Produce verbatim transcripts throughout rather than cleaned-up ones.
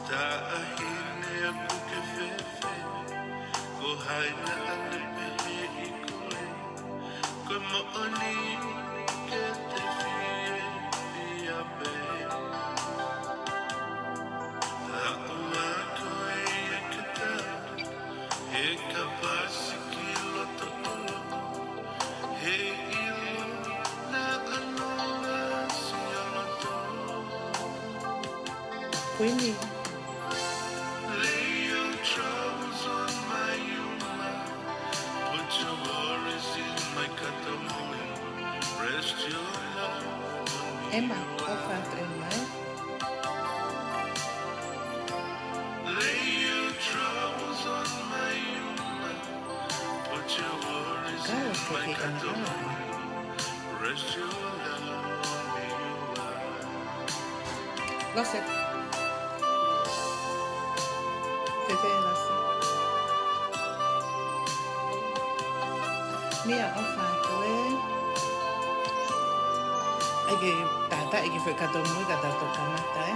Taʻahine ʻaku ke fēfē, ko hai naʻa ne pehē ʻi koe, ko e moʻoni ke te fiefia pē. Haʻu ā koe ia ke tau, he ka pasi ki loto ʻoʻou, he ʻilo naʻa nau lasi ʻa loto. Kuini. Lay your troubles on my uma. Put your worries in my katamui. Rest your love on me. Emma, ʻofa atu Emma, ē? Lay your troubles on my uma. Put your worries in my katamui. Rest your love on me. Lose. Fēfē Lose? Mia, ʻofa atu ē. ʻAi ke tātā, ʻai ke fai katamui ka tau toki kamata, ē.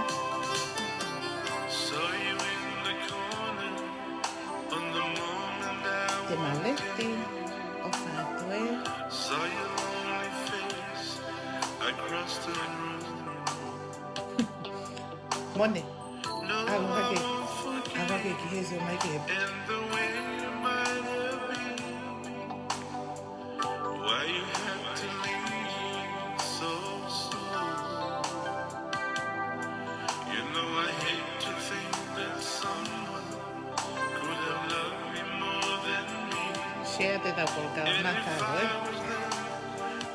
Te maleti, ʻofa atu ē. Mone. ʻAlu hake, ʻalu hake ki he Zoom mai ki he. Why you have to leave so soon? You know I hate to think that someone could have loved me more than me. Share te tau polokalama, ē? And if I was there,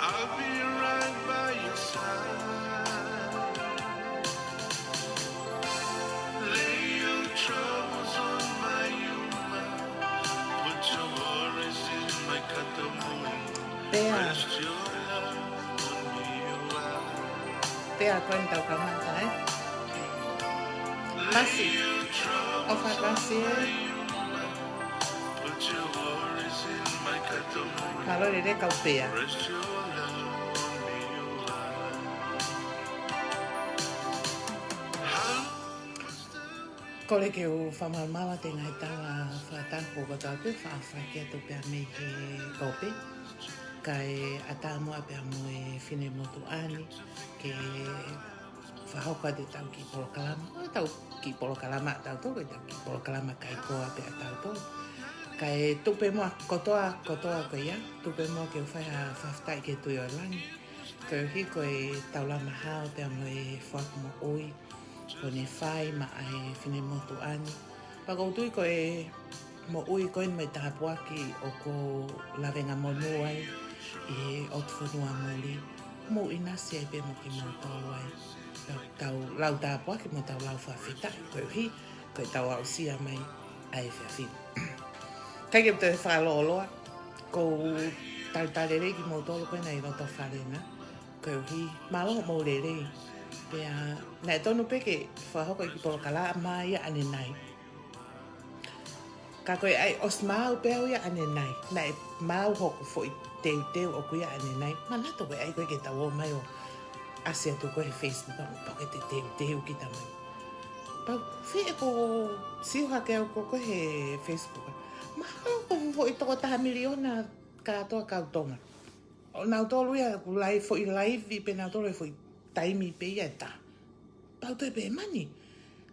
I'll be right by your side. Lay your troubles on my uma. Put your worries in my katamui. Pea. Rest your love on me. Pea ko eni tau kamata, ē? Lasi. ʻOfa Lasi, ē? Put your worries in my katamui. Mālō e lelei kau Pea. Rest your love on me. Kole ke u fakamalumalu atu e ngaahi tala fakatapu kotoa pē, faʻa fai atu pē mei he kope. Kae ʻatā muʻa pē mo e finemotuʻa ni ke fakahoko atu ʻetau kiʻi polokalama. ʻO ʻetau kiʻi polokalama ʻatautolu, ʻetau kiʻi polokalama kaikoa pē ʻatautolu. Kae tuku pē muʻa kotoa, kotoa ko ia, tuku pē muʻa ke u fai ha fakafetaʻi ki he Tuʻi ʻo e langi. Koeʻuhi ko e taulama hao pea mo e foaki moʻui kuo ne fai maʻa e finemotuʻa ni. Pea ʻoku ou tui ko e moʻui ko eni mo e tāpuaki ʻoku ou lavengamonū ai ʻi he ʻOtu Fonua Muli, mou ʻinasi ai pē mo kimoutolu ai. Tau, tau lau tāpuaki mo tau lau fakafetaʻi koeʻuhi ko ʻetau aʻusia mai ʻa e efiafi ni. ʻIkai ke u toe fakalōloa, ʻoku ou talitali lelei kimoutolu ko ena ʻi loto fale na. Koeʻuhi, mālō hoʻomou lelei. Pea, naʻe tonu pē ke fakahoko e kiʻi polokalama ia ʻanenai. Ka ko e ʻai ʻosi maau pē au ia ʻanenai. Naʻe maau hoku foʻi teuteu ʻoʻoku ia ʻanenai. Manatu ko e ʻai ko ē ke tau ō mai ʻo ʻasi atu ko ē he Facebook, pau ke te teuteu kita mai. Pau, fie ko sio hake au ko ē he Facebook. Mahalo ko e foʻi toko taha miliona kātoa kau Tonga. ʻO nautolu ia ʻoku live, foʻi live pē nautolu he foʻi taimi pē ia ʻe taha. Pau toe pē mani.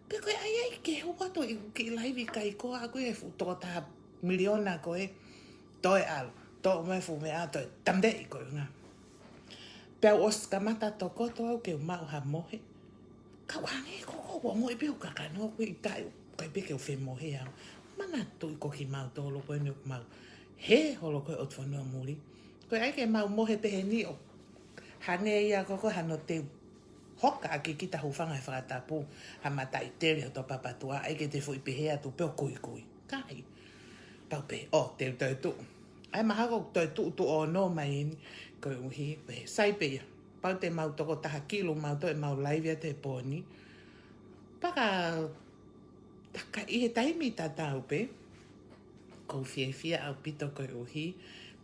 Pea ko e ʻai ai ke hoko atu e kiʻi live kaikoa ʻaʻaku he fuʻu toko taha miliona ko ē. Toe ʻalu, toʻo mai fuʻu meʻa toe tambeʻi ko ē ngā. Pea u ʻosi kamata tokoto au ke u maʻu ha mohe. Ka u hangē ko ʻoku ou ongoʻi pē ʻoku kakano ko ē ʻikai, ʻikai pē ke u femohe au. Manatuʻi ko kimautolu ko eni ʻoku mau hē holo ko ē ʻOtu Fonua Muli. Ko e ʻai ke mau mohe pehē ni ʻo hangē ia ko ē ko hano teu hoka ʻaki kita hūfanga he fakatapu, ha mataʻi tele hoto papatuʻa, ʻai ke te foʻi pehē atu pē ʻo kuikui. ʻIkai. Pau pē, ʻo, te u toe tuʻu. ʻAi mahalo ko e toe tuʻu tuʻu ʻo nō mai eni, koeʻuhi, pē, sai pē ia. Pau te mau toko taha kilu mau toe mau live atu he pō ni. Pea ka, ka ʻi he taimi tatau pē, ʻoku ou fiefia ʻaupito koeʻuhi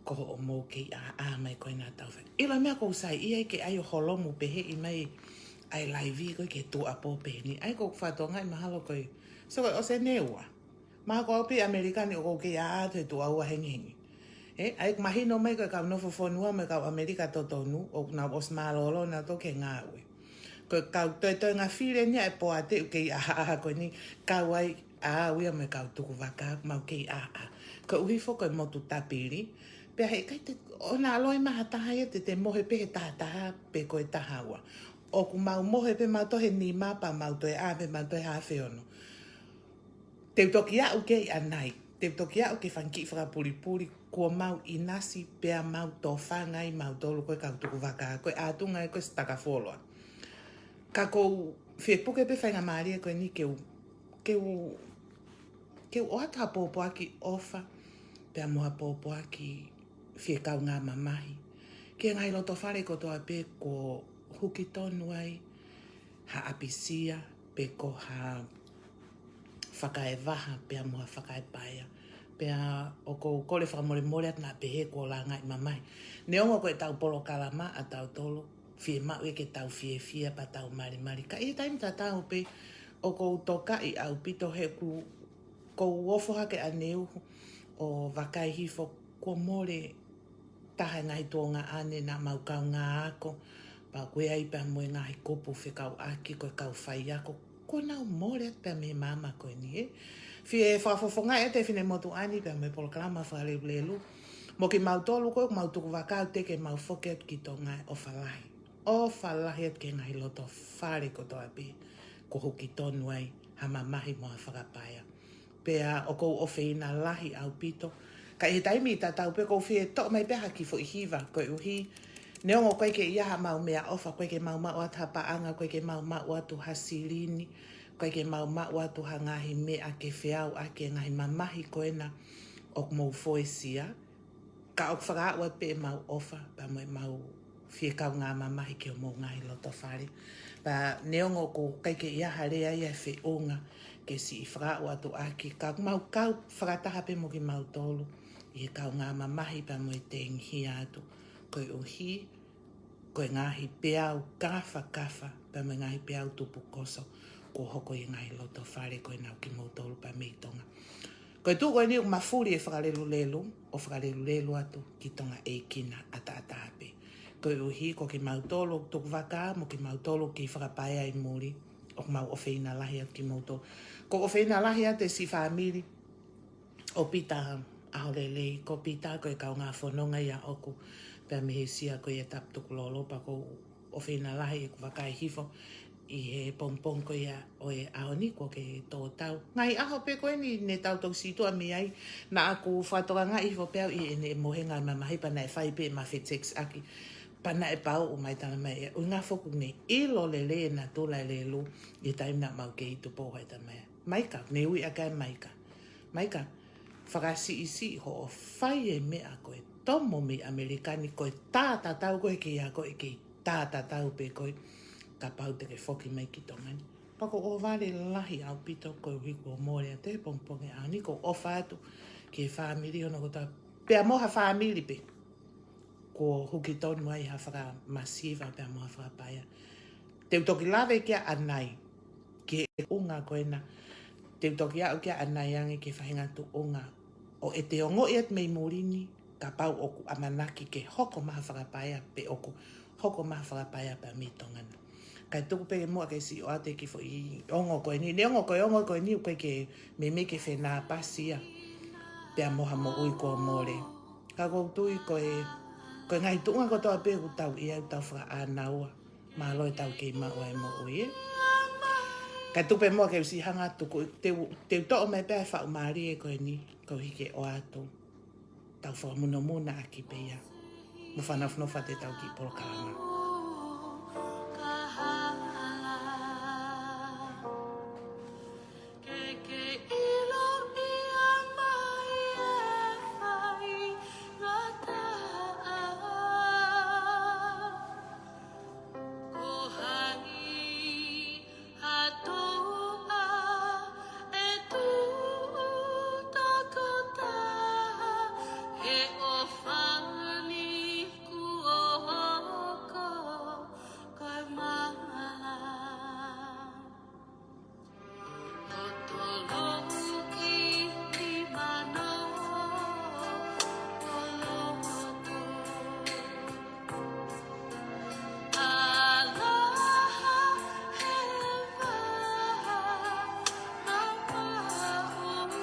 ko hoʻomou kei ʻāʻā mai ko ena ʻetau fai. ʻIlo e meʻa ʻoku ou saiʻia ai ke ʻai ʻo holomu pehē ʻi mai ʻa e laivi ko ē ki he tuʻuapō pē eni. ʻA ia ko ʻeku fakatokangaʻi mahalo ko e, so ko e ʻosi ʻeni ua. Mahalo ko au pē ʻi ʻAmelika ni ʻoku ou kei ʻā atu he tuʻo ua hengihengi. ʻE, ʻa ia ʻoku mahino mai ko e kau nofo fonua mo e kau ʻAmelika totonu, ʻoku nau ʻosi mālōlō nautolu ki he ngāue. Ko e kau toetoenga fili eni ʻa e poate ʻoku kei ʻā ko eni, kau ai ʻa au ia mo e kau tukuvaka, mau kei ʻā. Koeʻuhi foki ko e motu tapili. Pea heʻikai te, ʻoua naʻa loi mai ha taha ia te te mohe pē he taha taha pe ko e taha ua. ʻOku mau mohe pē mautolu he nima pea mau toe ʻā pē mautolu he haafe ono. Te u toki aʻu ki ai ʻanai. Te u toki aʻu ki he fanga kiʻi fakapulipuli kuo mau ʻinasi pea mau tōfanga ai mautolu ko e kau tukuvaka, ko e ʻātunga ia ko e Sitaka Foloa. Ka ʻoku ou fie puke pē faingamālie ko eni ke u, ke u, ke u ʻoatu ha pōpoaki ʻofa, pea mo ha pōpoaki fie kaungā mamahi ki he ngaahi loto fale kotoa pē kuo huki tonu ai ha ʻapisia, pe ko ha fakaevaha, pea mo ha fakaepaea. Pea ʻoku ou kole fakamolemole atu naʻa pehē kuo langaʻi mamahi. Neongo ko e tau polokalama ʻa tautolu, fiemaʻu ia ke tau fiefia pea tau malimali. Ka ʻi he taimi tatau pē ʻoku ou tokaʻi ʻaupito he ʻoku, ʻoku ou ofo hake ʻaneuhu ʻo vakai hifo kuo mole taha e ngaahi tuongaʻane naʻa mau kaungā ako, pea ʻoku ʻi ai pea mo e ngaahi kupu fekauʻaki ko e kau faiako, kuo nau mole atu pea mei he māmani ko eni, ē. Fie fakafofongaʻi atu e finemotuʻa ni pea mo e polokalama Fakalelulelu. Mo kimautolu ko ē ʻoku mau tukuvaka, ʻoku teʻeki ke mau foki atu ki Tonga, ʻofa lahi. ʻOfa lahi atu ki he ngaahi loto fale kotoa pē kuo huki tonu ai ha mamahi mo ha fakapaea. Pea ʻoku ou ʻofeina lahi ʻaupito. Ka ʻi he taimi tatau pē ʻoku ou fie toʻo mai pē ha kiʻi foʻi hiva koeʻuhi, neongo ʻoku ʻikai ke ʻi ai haʻamau meʻaʻofa, ʻoku ʻikai ke mau maʻu atu ha paʻanga, ʻoku ʻikai ke mau maʻu atu ha silini, ʻoku ʻikai ke mau maʻu atu ha ngaahi meʻa ke feau ʻaki e ngaahi mamahi ko ena ʻoku mou foesia. Ka ʻoku fakaaʻu atu pē ʻemau ʻofa, pea mo ʻemau fie kaungā mamahi ki homou ngaahi loto fale. Pea neongo ʻoku ʻikai ke ʻi ai ha lea ia ʻe feʻunga ke siʻi fakaaʻu atu ʻaki, ka ʻoku mau kau fakataha pē mo kimautolu ʻi he kaungā mamahi pea mo e tengihia atu. Koeʻuhi ko e ngaahi peau kafakafa, pea mo e ngaahi peau tupukoso, kuo hoko ʻi he ngaahi loto fale ko ena ʻo kimoutolu pea mei Tonga. Ko e tuʻu ko eni ʻoku mafuli e Fakalelulelu, ʻo fakalelulelu atu ki Tonga ʻeikina ʻataʻatā pē. Koeʻuhi ko kimautolu ʻoku tukuvaka, mo kimautolu ʻoku kei fakapaea ʻi muli, ʻoku mau ʻofeina lahi atu kimoutolu. ʻOku ou ʻofeina lahi atu e siʻi fāmili ʻo Pita ʻAholelei, ko Pita ko e kaungā fononga ia ʻoʻoku, pea mei he sia ko ia Tapu Tukulolo, pea ʻoku ou ʻofeina lahi ʻeku vakai hifo ʻi he pongipongi ko ia ʻo e ʻaho ni kuo ke tō tau. Ngaahi ʻaho pē ko eni ne tau toki situʻa mei ai, naʻa ku fakatokangaʻi hifo pē au ʻi heʻene mohenga mamahi pea naʻe fai pē ʻema fetekiʻaki. Pea naʻe pau ʻo mai tala mai ʻe ʻuhinga foki ne ʻilo lelei e natula e lelu ʻi he taimi naʻa mau kei Tupou Haitamea. Maika, ne ui ʻaki ʻe Maika. Maika, fakasiʻisiʻi hoʻo fai e meʻa ko e tomo mei ʻAmelika ni, ko e tātatau ko ē ke ʻi ai ko ē, kei tātatau pē ko ē kapau te ke foki mai ki Tonga ni. Pea ʻoku ou ʻohovale lahi ʻaupito koeʻuhi kuo mole atu e pongipongi ʻaho ni, ʻoku ou ʻofa atu ki he fāmili hono kotoa. Pea mo ha fāmili pē kuo huki tonu ai ha fakamasiva pea mo ha fakapaea. Te u toki lave kia ʻanai, ki he tuʻunga ko ena. Te u toki aʻu kia ʻanai ange ki he faʻahinga tuʻunga ʻo ʻete ongoʻi atu mei muli ni, kapau ʻoku ʻamanaki ke hoko mai ha fakapaea pe ʻoku hoko mai ha fakapaea pea mei Tonga na. Kae tuku pē muʻa ke siʻi ʻoatu e kiʻi foʻi ongo ko eni. Neongo ko e ongo ko eni ʻoku ʻikai ke meimei ke fenāpasi ia pea mo ha moʻui kuo mole. Ka ʻoku ou tui ko e, ko e ngaahi tuʻunga kotoa pē ʻoku tau ʻi ai ʻoku tau fakaʻānaua. Mālō e tau kei maʻu ʻa e moʻui, ē. Kae tuku pē muʻa ke u siʻi hanga tuku, te u, te u toʻo mai pē ʻa e faʻu mālie ko eni, koeʻuhi ke ʻoatu. Tau fakamunomuna ʻaki pē ia. Mou fanafana atu ʻetau kiʻi polokalama.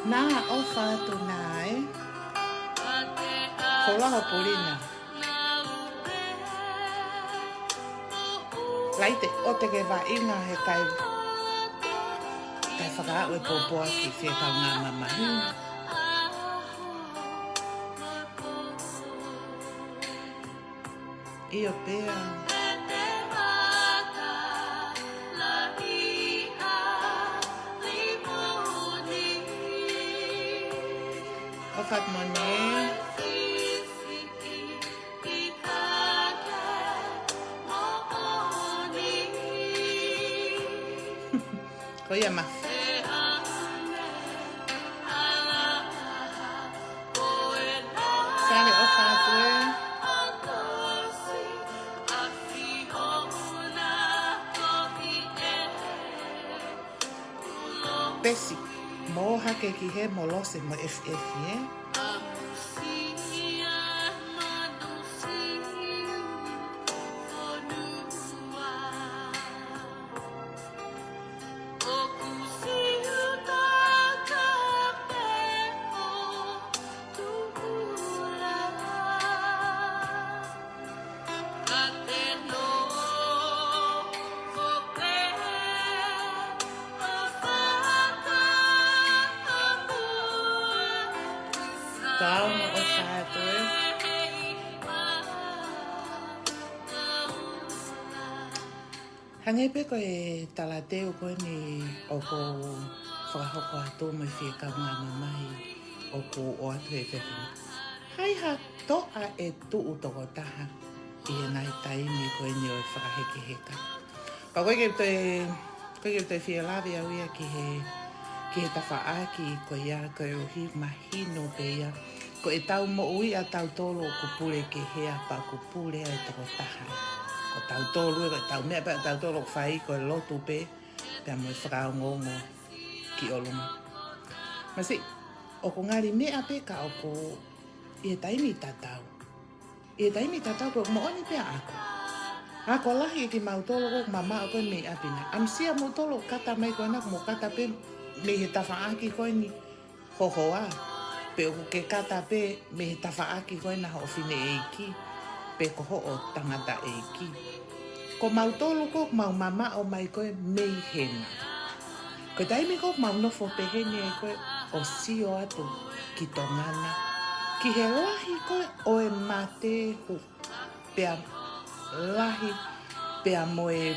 Naʻa ʻofa atu nā, ē? Ko laho pulina. Laite, ʻoua te ke vaʻinga he kai, kai fakaaʻu e pōpoaki fie kaungā mamahi. ʻIo pea. ʻOfa atu Mone. Ko ia ma. Sale ʻofa atu ē. Pesi, mou hake ki hē mo Lose mo Efiʻefi, ē? Tau mo ʻofa atu ē. Hangē pē ko e talateu ko eni ʻoku ou fakahoko atu mo e fie kaungā mamahi ʻoku ou ʻoatu he fefine. Hai ha toʻa ʻe tuʻu tokotaha ʻi he ngaahi taimi ko eni ʻo e fakahekeheka. Ka ko e ke toe, ko e ke toe fie lave au ia ki he, ki he tafaʻaki ko ia koeʻuhi mahino pē ia. Ko ʻetau moʻui ʻatautolu ʻoku pule kehe pea ʻoku pule ʻa e tokotaha. Ko tautolu ē, ko ʻetau meʻa pē ʻatautolu ʻoku fai ko e lotu pē, pea mo e fakaongoongo ki ʻolunga. Masiʻi, ʻoku ngali meʻa pē ka ʻoku ʻi he taimi tatau. ʻI he taimi tatau ko e moʻoni pē ʻaʻaku. Ako lahi ʻe kimautolu ko e mamaʻo ko e mei ʻapi na. ʻAmusia moutolu ʻo kata mai ko ena, mou kata pē mei he tafaʻaki ko eni ho hoa. Pe ʻoku ke kata pē mei he tafaʻaki ko ena hoʻo fineʻeiki. Pe ko hoʻo tangataʻeiki. Ko mautolu ko ʻoku mau mamaʻo mai ko e mei hena. Ko e taimi ko ʻoku mau nofo pehē ni ai ko e ʻo sio atu ki Tonga na. Ki he lahi ko e ʻo e mate hu pea lahi pea mo e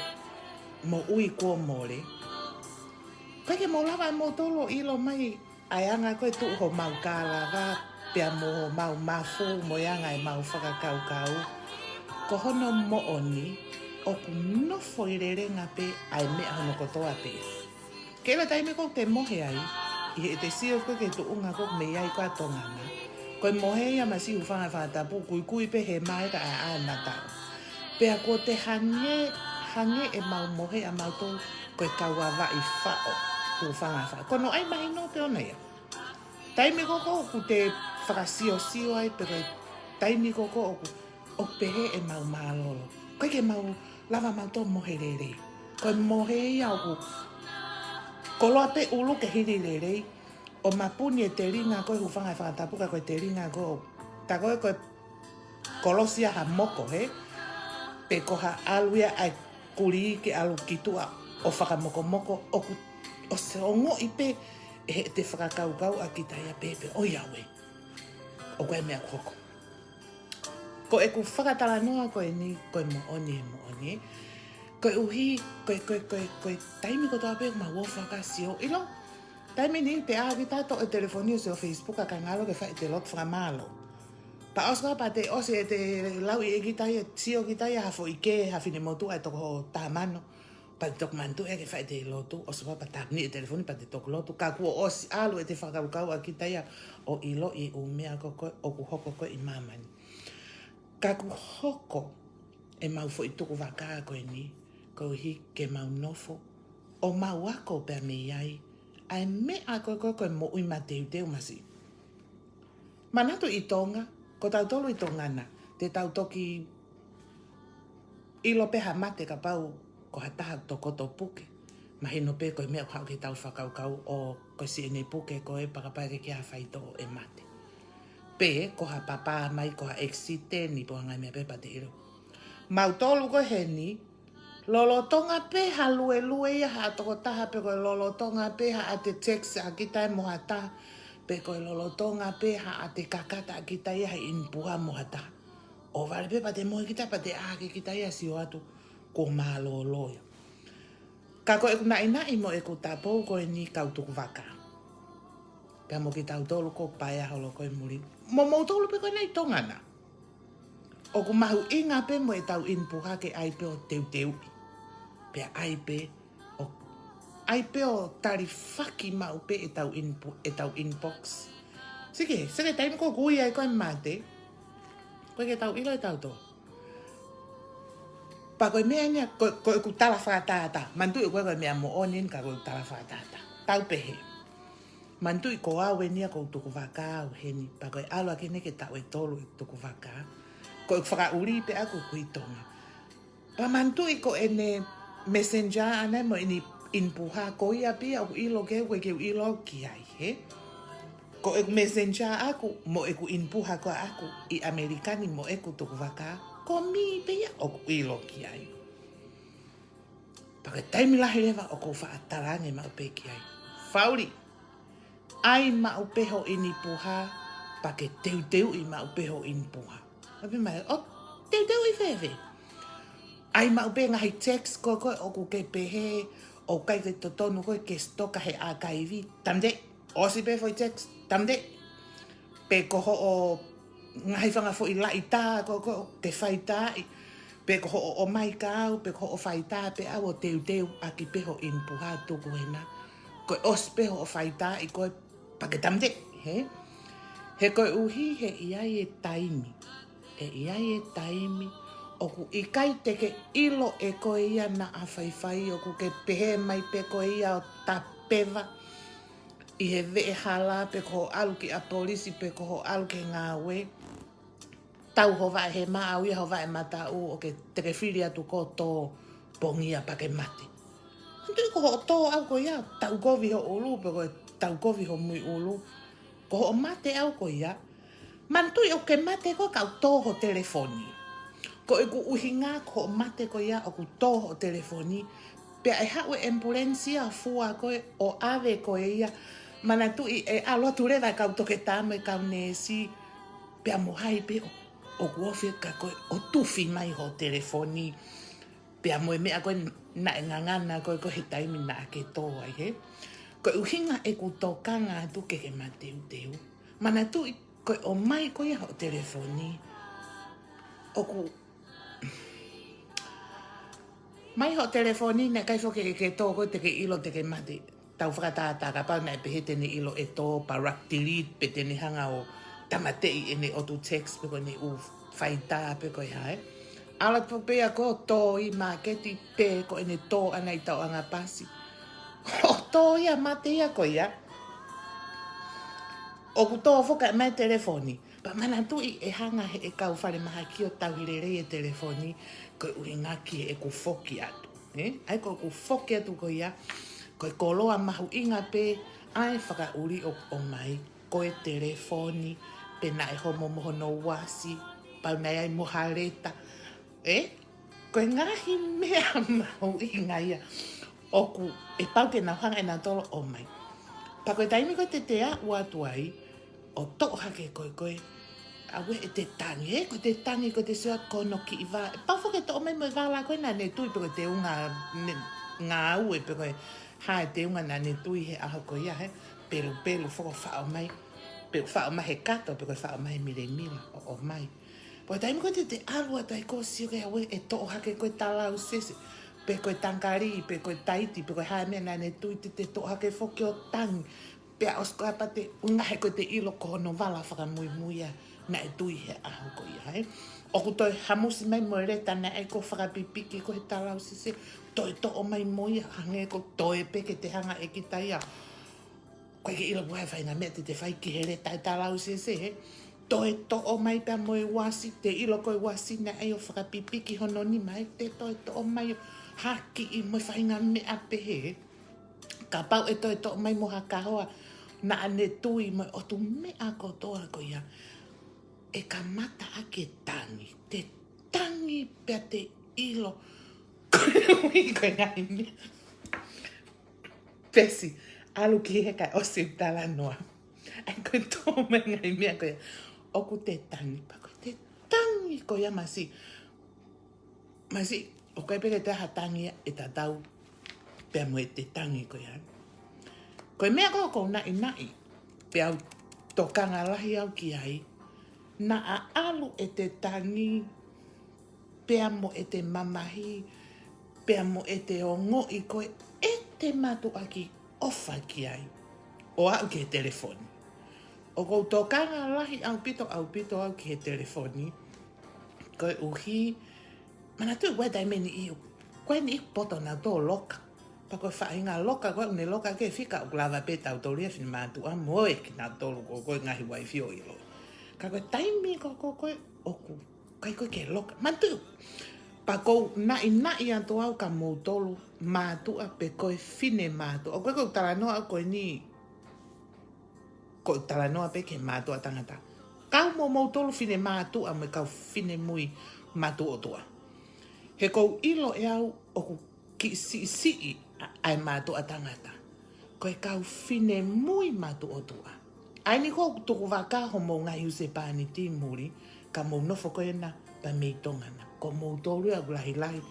moʻui kuo mole. ʻIkai ke mou lava ʻe moutolu ʻo ʻilo mai ʻa e anga ko e tuʻu homau kālava pea mo homau mafu mo e anga ʻemau fakakaukau. Ko hono moʻoni ʻoku nofo ʻi lelenga pē ʻa e meʻa hono kotoa pē. Ke ʻilo taimi ko ʻoku te mohe ai, ʻi heʻete sio ko e ki he tuʻunga ko ʻoku mei ai ko ā Tonga na. Ko e mohe ia masiʻi hūfanga he fakatapu, kuikui pē he mā ē ka ʻaʻana tau. Pea kuo te hangē, hangē ʻemau mohe ʻamautolu ko e kau avaʻi faʻo, hūfanga he faʻo. Ko hono ʻai mahino pē ʻona ia. Taimi ko ē ʻoku te fakasiosio ai, pe ko e taimi ko ē ʻoku, ʻoku pehē ʻemau mālōlō. ʻIkai ke mau lava mautolu mohe lelei. Ko e mohe ia ʻoku koloa pē ʻulu ke hili lelei. ʻO mapuni e telinga ko e hūfanga he fakatapu ka ko e telinga ko ē. Tā ko ē ko e kolosi ʻa ha moko hē. Pe ko ha ʻalu ia ʻa e kulī ke ʻalu ki tuʻa ʻo fakamokomoko ʻoku, ʻosi ongoʻi pē ʻe heʻete fakakaukau ʻa kita ia pē pē ʻo ia ue. ʻOku ʻi ai e meʻa ʻoku hoko. Ko ʻeku fakatalanoa ko eni, ko e moʻoni, moʻoni. Koeʻuhi, ko e, ko e, ko e, ko e taimi kotoa pē ʻoku mau ō ʻo fakasio. ʻIlo, taimi ni te ʻā kita toʻo e telefoni ʻo sio Facebook ʻa ka ngalo ke fai ʻete lotu fakamālō. Pea ʻosi ko ā pea te ʻosi ʻete lau ʻe kita ia, sio kita ia ha foʻi kē, ha finemotuʻa ʻe toko taha mano. Pea te toki manatuʻi ke fai ʻete lotu, ʻosi ko ā pea tāpuni e telefoni pea te toki lotu. Ka kuo ʻosi ʻalu ʻete fakakaukau ʻa kita ia ʻo ʻiloʻi e ʻū meʻa ko ē ʻoku hoko ko ē ʻi māmani. Ka ʻoku hoko ʻemau foʻi tukuvaka ko eni, koeʻuhi ke mau nofo ʻo mau ako pea mei ai ʻa e meʻa ko ē ko e moʻui mateuteu masiʻi. Manatu ʻi Tonga, ko tautolu ʻi Tonga na, te tau toki ʻilo pē ha mate kapau ko ha taha tokoto puke. Mahino pē ko e meʻa ʻoku haʻu ki heʻetau fakakaukau ʻo ko e siʻene puke ko ē pea kapau ʻe ʻikai ke ʻi ai ha faitoʻo ʻe mate. Pe ko ha papā mai ko ha ʻekisiteni pe ko ha ngaahi meʻa pē pea te ʻilo. Mautolu ko eni, lolotonga pē ha luelue ia ha tokotaha pe ko e lolotonga pē haʻate text ʻa kita ia mo ha taha, pe ko e lolotonga pē haʻate kakata ʻa kita ia he ʻinipuha mo ha taha. ʻOhovale pē pea te mohe kita pea te ʻā hake kita ia ʻo sio atu kuo mālōlō ia. Ka ko ʻeku naʻinaʻi mo ʻeku tapou ko eni kau tukuvakā. Pea mo kitautolu ko paea holo ko e muli. Mo moutolu pē ko ena ʻi Tonga na. ʻOku mahuʻinga pē mo ʻetau ʻinipuha ke ʻai pē ʻo teuteuʻi. Pea ʻai pē ʻo, ʻai pē ʻo talifaki maʻu pē ʻetau inpu-, ʻetau inbox. Sike, sike taimi ko ē ʻoku ui ai ko e mate. Ko e ke tau ʻilo ʻe tautolu. Pea ko e meʻa eni ia, ko, ko ʻeku tala fakatātā. Manatuʻi ko e, ko e meʻa moʻoni eni ka ko ʻeku tala fakatātā. Tau pehē. Manatuʻi ko au eni ia ʻoku ou tukuvakā au heni. Pea ko e ʻalu ʻaki eni ke taʻu ʻe tolu ʻeku tukuvakā. Ko ʻeku fakaʻuli pē ʻaku ʻi Tonga. Pea manatuʻi ko ʻene messenger ʻana mo ʻene ʻinipuha ko ia pē ia ʻoku ʻilo ki ai, ʻoku ʻikai ke u ʻilo au ki ai, hē? Ko ʻeku messenger ʻaku, mo ʻeku ʻinipuha ko ē ʻaku ʻi ʻAmelika ni mo ʻeku tukuvakā, ko Mī pē ia ʻoku ʻilo ki ai. Pea ko e taimi lahi leva ʻoku ou faʻa talaange maʻu pē ki ai. Fakaʻuli, ʻai maʻu pē ho ʻinipuha, pea ke teuteuʻi maʻu pē ho ʻinipuha. ʻApē mai, ʻo teuteuʻi fēfē? ʻAi maʻu pē ngaahi text ko ē, ko ē ʻoku ke pehē, ʻoku ʻikai ke totonu ko ē ke sitoka he ʻākaivi, tamate, ʻosi pē foʻi text, tamate. Pe ko hoʻo ngaahi fanga foʻi laʻitā ko ē, ko ē ʻoku ke faitaaʻi. Pe ko hoʻo ʻomai kia au, pe ko hoʻo faitā pē ʻe au ʻo teuteu ʻaki pē ho ʻinipuha tuku hena. Ko e ʻosi pē hoʻo faitaaʻi ko ē pea ke tamate, hē? He koeʻuhi he ʻi ai e taimi. ʻE ʻi ai e taimi. ʻOku ʻikai te ke ʻilo ʻe koe ia naʻa faifai, ʻoku ke pehē mai pē koe ia ʻo tapeva. ʻI he veʻehala pe ko hoʻo ʻalu ki ʻapi polisi pe ko hoʻo ʻalu ki he ngāue. Tau ho vaʻe he maʻau ia ho vaʻe mataʻu ʻo ke te ke fili atu ko e tō pongia pea ke mate. Manatuʻi ko hoʻo tō ʻau ko ia, tau kovi ho ʻulu pe ko e tau kovi ho muiʻulu. Ko hoʻo mate ʻau ko ia, manatuʻi ʻoku ke mate ko ē ka ʻoku tō ho telefoni. Ko ʻeku ʻuhinga ko hoʻo mate ko ia ʻoku tō ho telefoni. Pea ʻe haʻu e ambulance ia ʻo fua koe ʻo ʻave koe ia. Manatuʻi ʻe ʻalu atu leva e kau toketā mo e kau neesi. Pea mo hai pē ʻo, ʻoku ofi kia koe ʻo tufi mai ho telefoni. Pea mo e meʻa ko ē naʻe ngangana ko ē ko ē he taimi naʻa ke tō ai, hē? Ko e ʻuhinga ʻeku tokanga atu ke ke mateuteu. Manatuʻi ko e ʻomai ko ia ho telefoni. ʻOku mai ho telefoni naʻe ʻikai foki ke ke tō ko ē te ke ʻilo te ke mate. Tau fakatātā kapau naʻe pehē te ne ʻilo ʻe tō pea raq delete pe te ne hanga ʻo tāmateʻi ʻene ʻotu text pe ko ʻene ʻū faitā pe ko e hā ē. ʻAlu atu pē ia ko e tō ʻi māketi pe ko ʻene tō ʻana ʻi tauʻanga pasi. ʻO tō ia mate ia ko ia. ʻOku tō foki mai telefoni. Pea manatuʻi ʻe hanga he ʻe kau falemahaki ʻo tauhi lelei e telefoni ko e ʻuhinga ki heʻeku foki atu. Ē? ʻAi ko ʻeku foki atu ko ia, ko e koloa mahuʻinga pē ʻa e fakaʻuli ʻoku ʻomai, ko e telefoni, pe naʻe homo mo hono uasi, pau naʻe ʻi ai mo ha leta. Ē? Ko e ngaahi meʻa mahuʻinga ia ʻoku ʻe pau ke nau hanga ʻe nautolu ʻo ʻomai. Pea ko e taimi ko ē te te aʻu atu ai, ʻo toʻo hake koe ko ē, ʻauē ʻete tangi, ē, ko ʻete tangi, ko ʻete sio atu ko hono kiʻi vā. ʻE pau foki ke toʻo mai mo e vala ko ē naʻa ne tui pe ko e teunga ne, ngāue pe ko e hā e teunga naʻa ne tui he ʻaho ko ia, hē, pelupelu foki ʻo faʻo mai, pe faʻo mai he kato, pe ko e faʻo mai he milemila, ʻo, ʻomai. Pea ko e taimi ko ē te te ʻalu atu ai ko ē ʻo sio ki ai, ʻauē ʻe toʻo hake ko ē e talausese, pe ko e tangikālī, pe ko e taiti, pe ko e hā e meʻa naʻa ne tui te te toʻo hake foki ʻo tangi. Pea ʻosi ko ia pea te ʻuhinga he ko ʻete ʻilo ko hono vala fakamuimui ia naʻe tui he ʻaho ko ia, hē. ʻOku toe hamusi mai mo e leta naʻe ʻai ko ē ʻo fakapipiki ko ē he talausese, toe toʻo mai mo ia hangē ko e toe pē ke te hanga ʻe kita ia. ʻOku ʻikai ke ʻilo pe ko e hā e faʻahinga meʻa te te fai ki he leta ʻi he talausese, hē. Toe toʻo mai pea mo e uasi, te ʻilo ko e uasi naʻe ʻai ʻo fakapipiki hono nima, ē, te toe toʻo mai ʻo hakiʻi mo e faʻahinga meʻa pehē, hē. Kapau ʻe toe toʻo mai mo ha kahoa, naʻa ne tui mo e ʻotu meʻa kotoa ko ia. ʻE kamata ʻa ke tangi, te tangi pea te ʻilo. Ko e ui ko e ngaahi meʻa. Pesi, ʻalu ki he kae ʻosi ʻeku talanoa. ʻAi ko e toʻo mai ngaahi meʻa ko ia. ʻOku te tangi, pea ko e te tangi ko ia masi. Masi, ʻoku ʻikai pē ke te ha tangi ʻe tatau pea mo e te tangi ko ia. Ko e meʻa ko ē ʻoku ou naʻinaʻi, pea u tokanga lahi au ki ai, naʻa ʻalu ʻete tangi, pea mo ʻete mamahi, pea mo ʻete ongoʻi ko ē ʻete mātuʻaki ʻofa ki ai, ʻo aʻu ki he telefoni. ʻOku ou tokanga lahi ʻaupito, ʻaupito au ki he telefoni, koeʻuhi, manatuʻi ʻoku ʻi ai e taimi ʻe niʻihi, ko e niʻihi poto nautolu loka. Pea ko e faʻahinga loka, ko e ʻoku ne loka ke fika ʻoku lava pē tautolu ia finemātuʻa mo e kinautolu ko ē ko e ngaahi uaifi ʻo ʻilo. Ka ko e taimi ko ē ko ē ʻoku ʻikai ko ē ke loka. Manatuʻi, pea ʻoku ou naʻinaʻi atu au kia moutolu mātuʻa pe ko e finemātuʻa. ʻOku ʻikai ko e talanoa au ko eni, ko e talanoa pē ki he mātuʻa tangata. Kau mo moutolu finemātuʻa mo e kau finemui mātuʻa ʻOtua. He ʻoku ou ʻilo ʻe au ʻoku kiʻi siʻisiʻi ʻa, ʻa e mātuʻa tangata. Ko e kau finemui mātuʻa ʻOtua. ʻAi ni ko e tuku vaka homou ngaahi husepāniti muli, ka mou nofo ko ena pea mei Tonga na. Ko moutolu ia ʻoku lahilahi.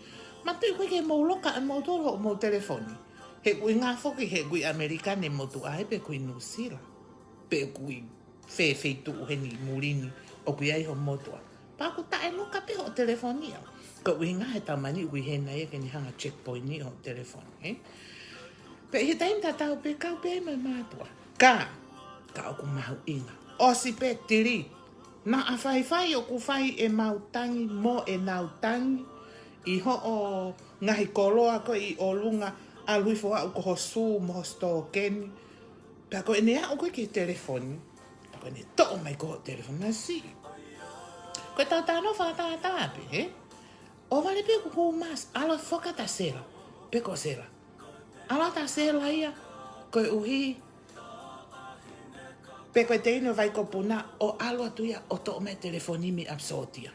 Manatuʻi ʻoku ʻikai ke mou loka ʻa moutolu hoʻomou telefoni. He ʻoku ʻi ngā foki, he ʻoku ʻi ʻAmelika ne motuʻa ai pe ʻoku ʻi Nuʻusila. Pe ʻoku ʻi fē feituʻu heni muli ni ʻoku ʻi ai hoʻo motuʻa. Pea ʻoku taʻeloka pē hoʻo telefoni ia. Ko e ʻuhinga he tau mani ʻoku ʻi hena ia ke ne hanga checkpoint ʻi hoʻo telefoni, ē? Pea ʻi he taimi tatau pē kau pē mo e mātuʻa. Ka, ka ʻoku mahuʻinga. ʻOsi pē tili. Naʻa faifai ʻoku fai ʻemau tangi mo ʻenau tangi. ʻI hoʻo ngaahi koloa ko ē ʻi ʻolunga, ʻalu hifo ʻo aʻu ko ho sū mo ho sitokeni. Pea ko ʻene aʻu ko ē ki he telefoni, pea ko ʻene toʻo mai ko ē hoʻo telefoni, masiʻi. Ko e tau talanoa fakatātā pē, hē? ʻOhovale pē ʻoku hū masi, ʻalu ʻo foki atu kia Sela, pe ko Sela. ʻAlu atu kia Sela ia, koeʻuhi, pe ko e teine ʻo Vaikopuna, ʻo ʻalu atu ia ʻo toʻo mai e telefoni mei ʻApisōtia.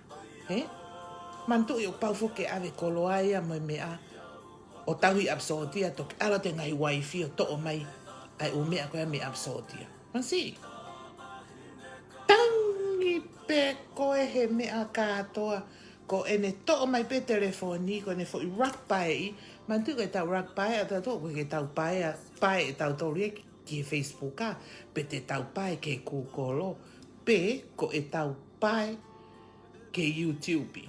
Hē? Manatuʻi ʻoku pau foki ke ʻave koloa ia mo e meʻa, ʻo tauhi ʻApisōtia, toki ʻalu atu e ngaahi uaifi ʻo toʻo mai ʻa e ʻū meʻa ko ia mei ʻApisōtia. Masiʻi. Tangi pē ko ē he meʻa kātoa, ko ʻene toʻo mai pē telefoni, ko ʻene foʻi rock paeʻi, manatuʻi ko e tau rock pae, ʻa tautolu ko e tau pae, pae ʻe tautolu ia ki he Facebook, ā, pe te tau pae ki he Google, pe ko e tau pae ki he YouTube.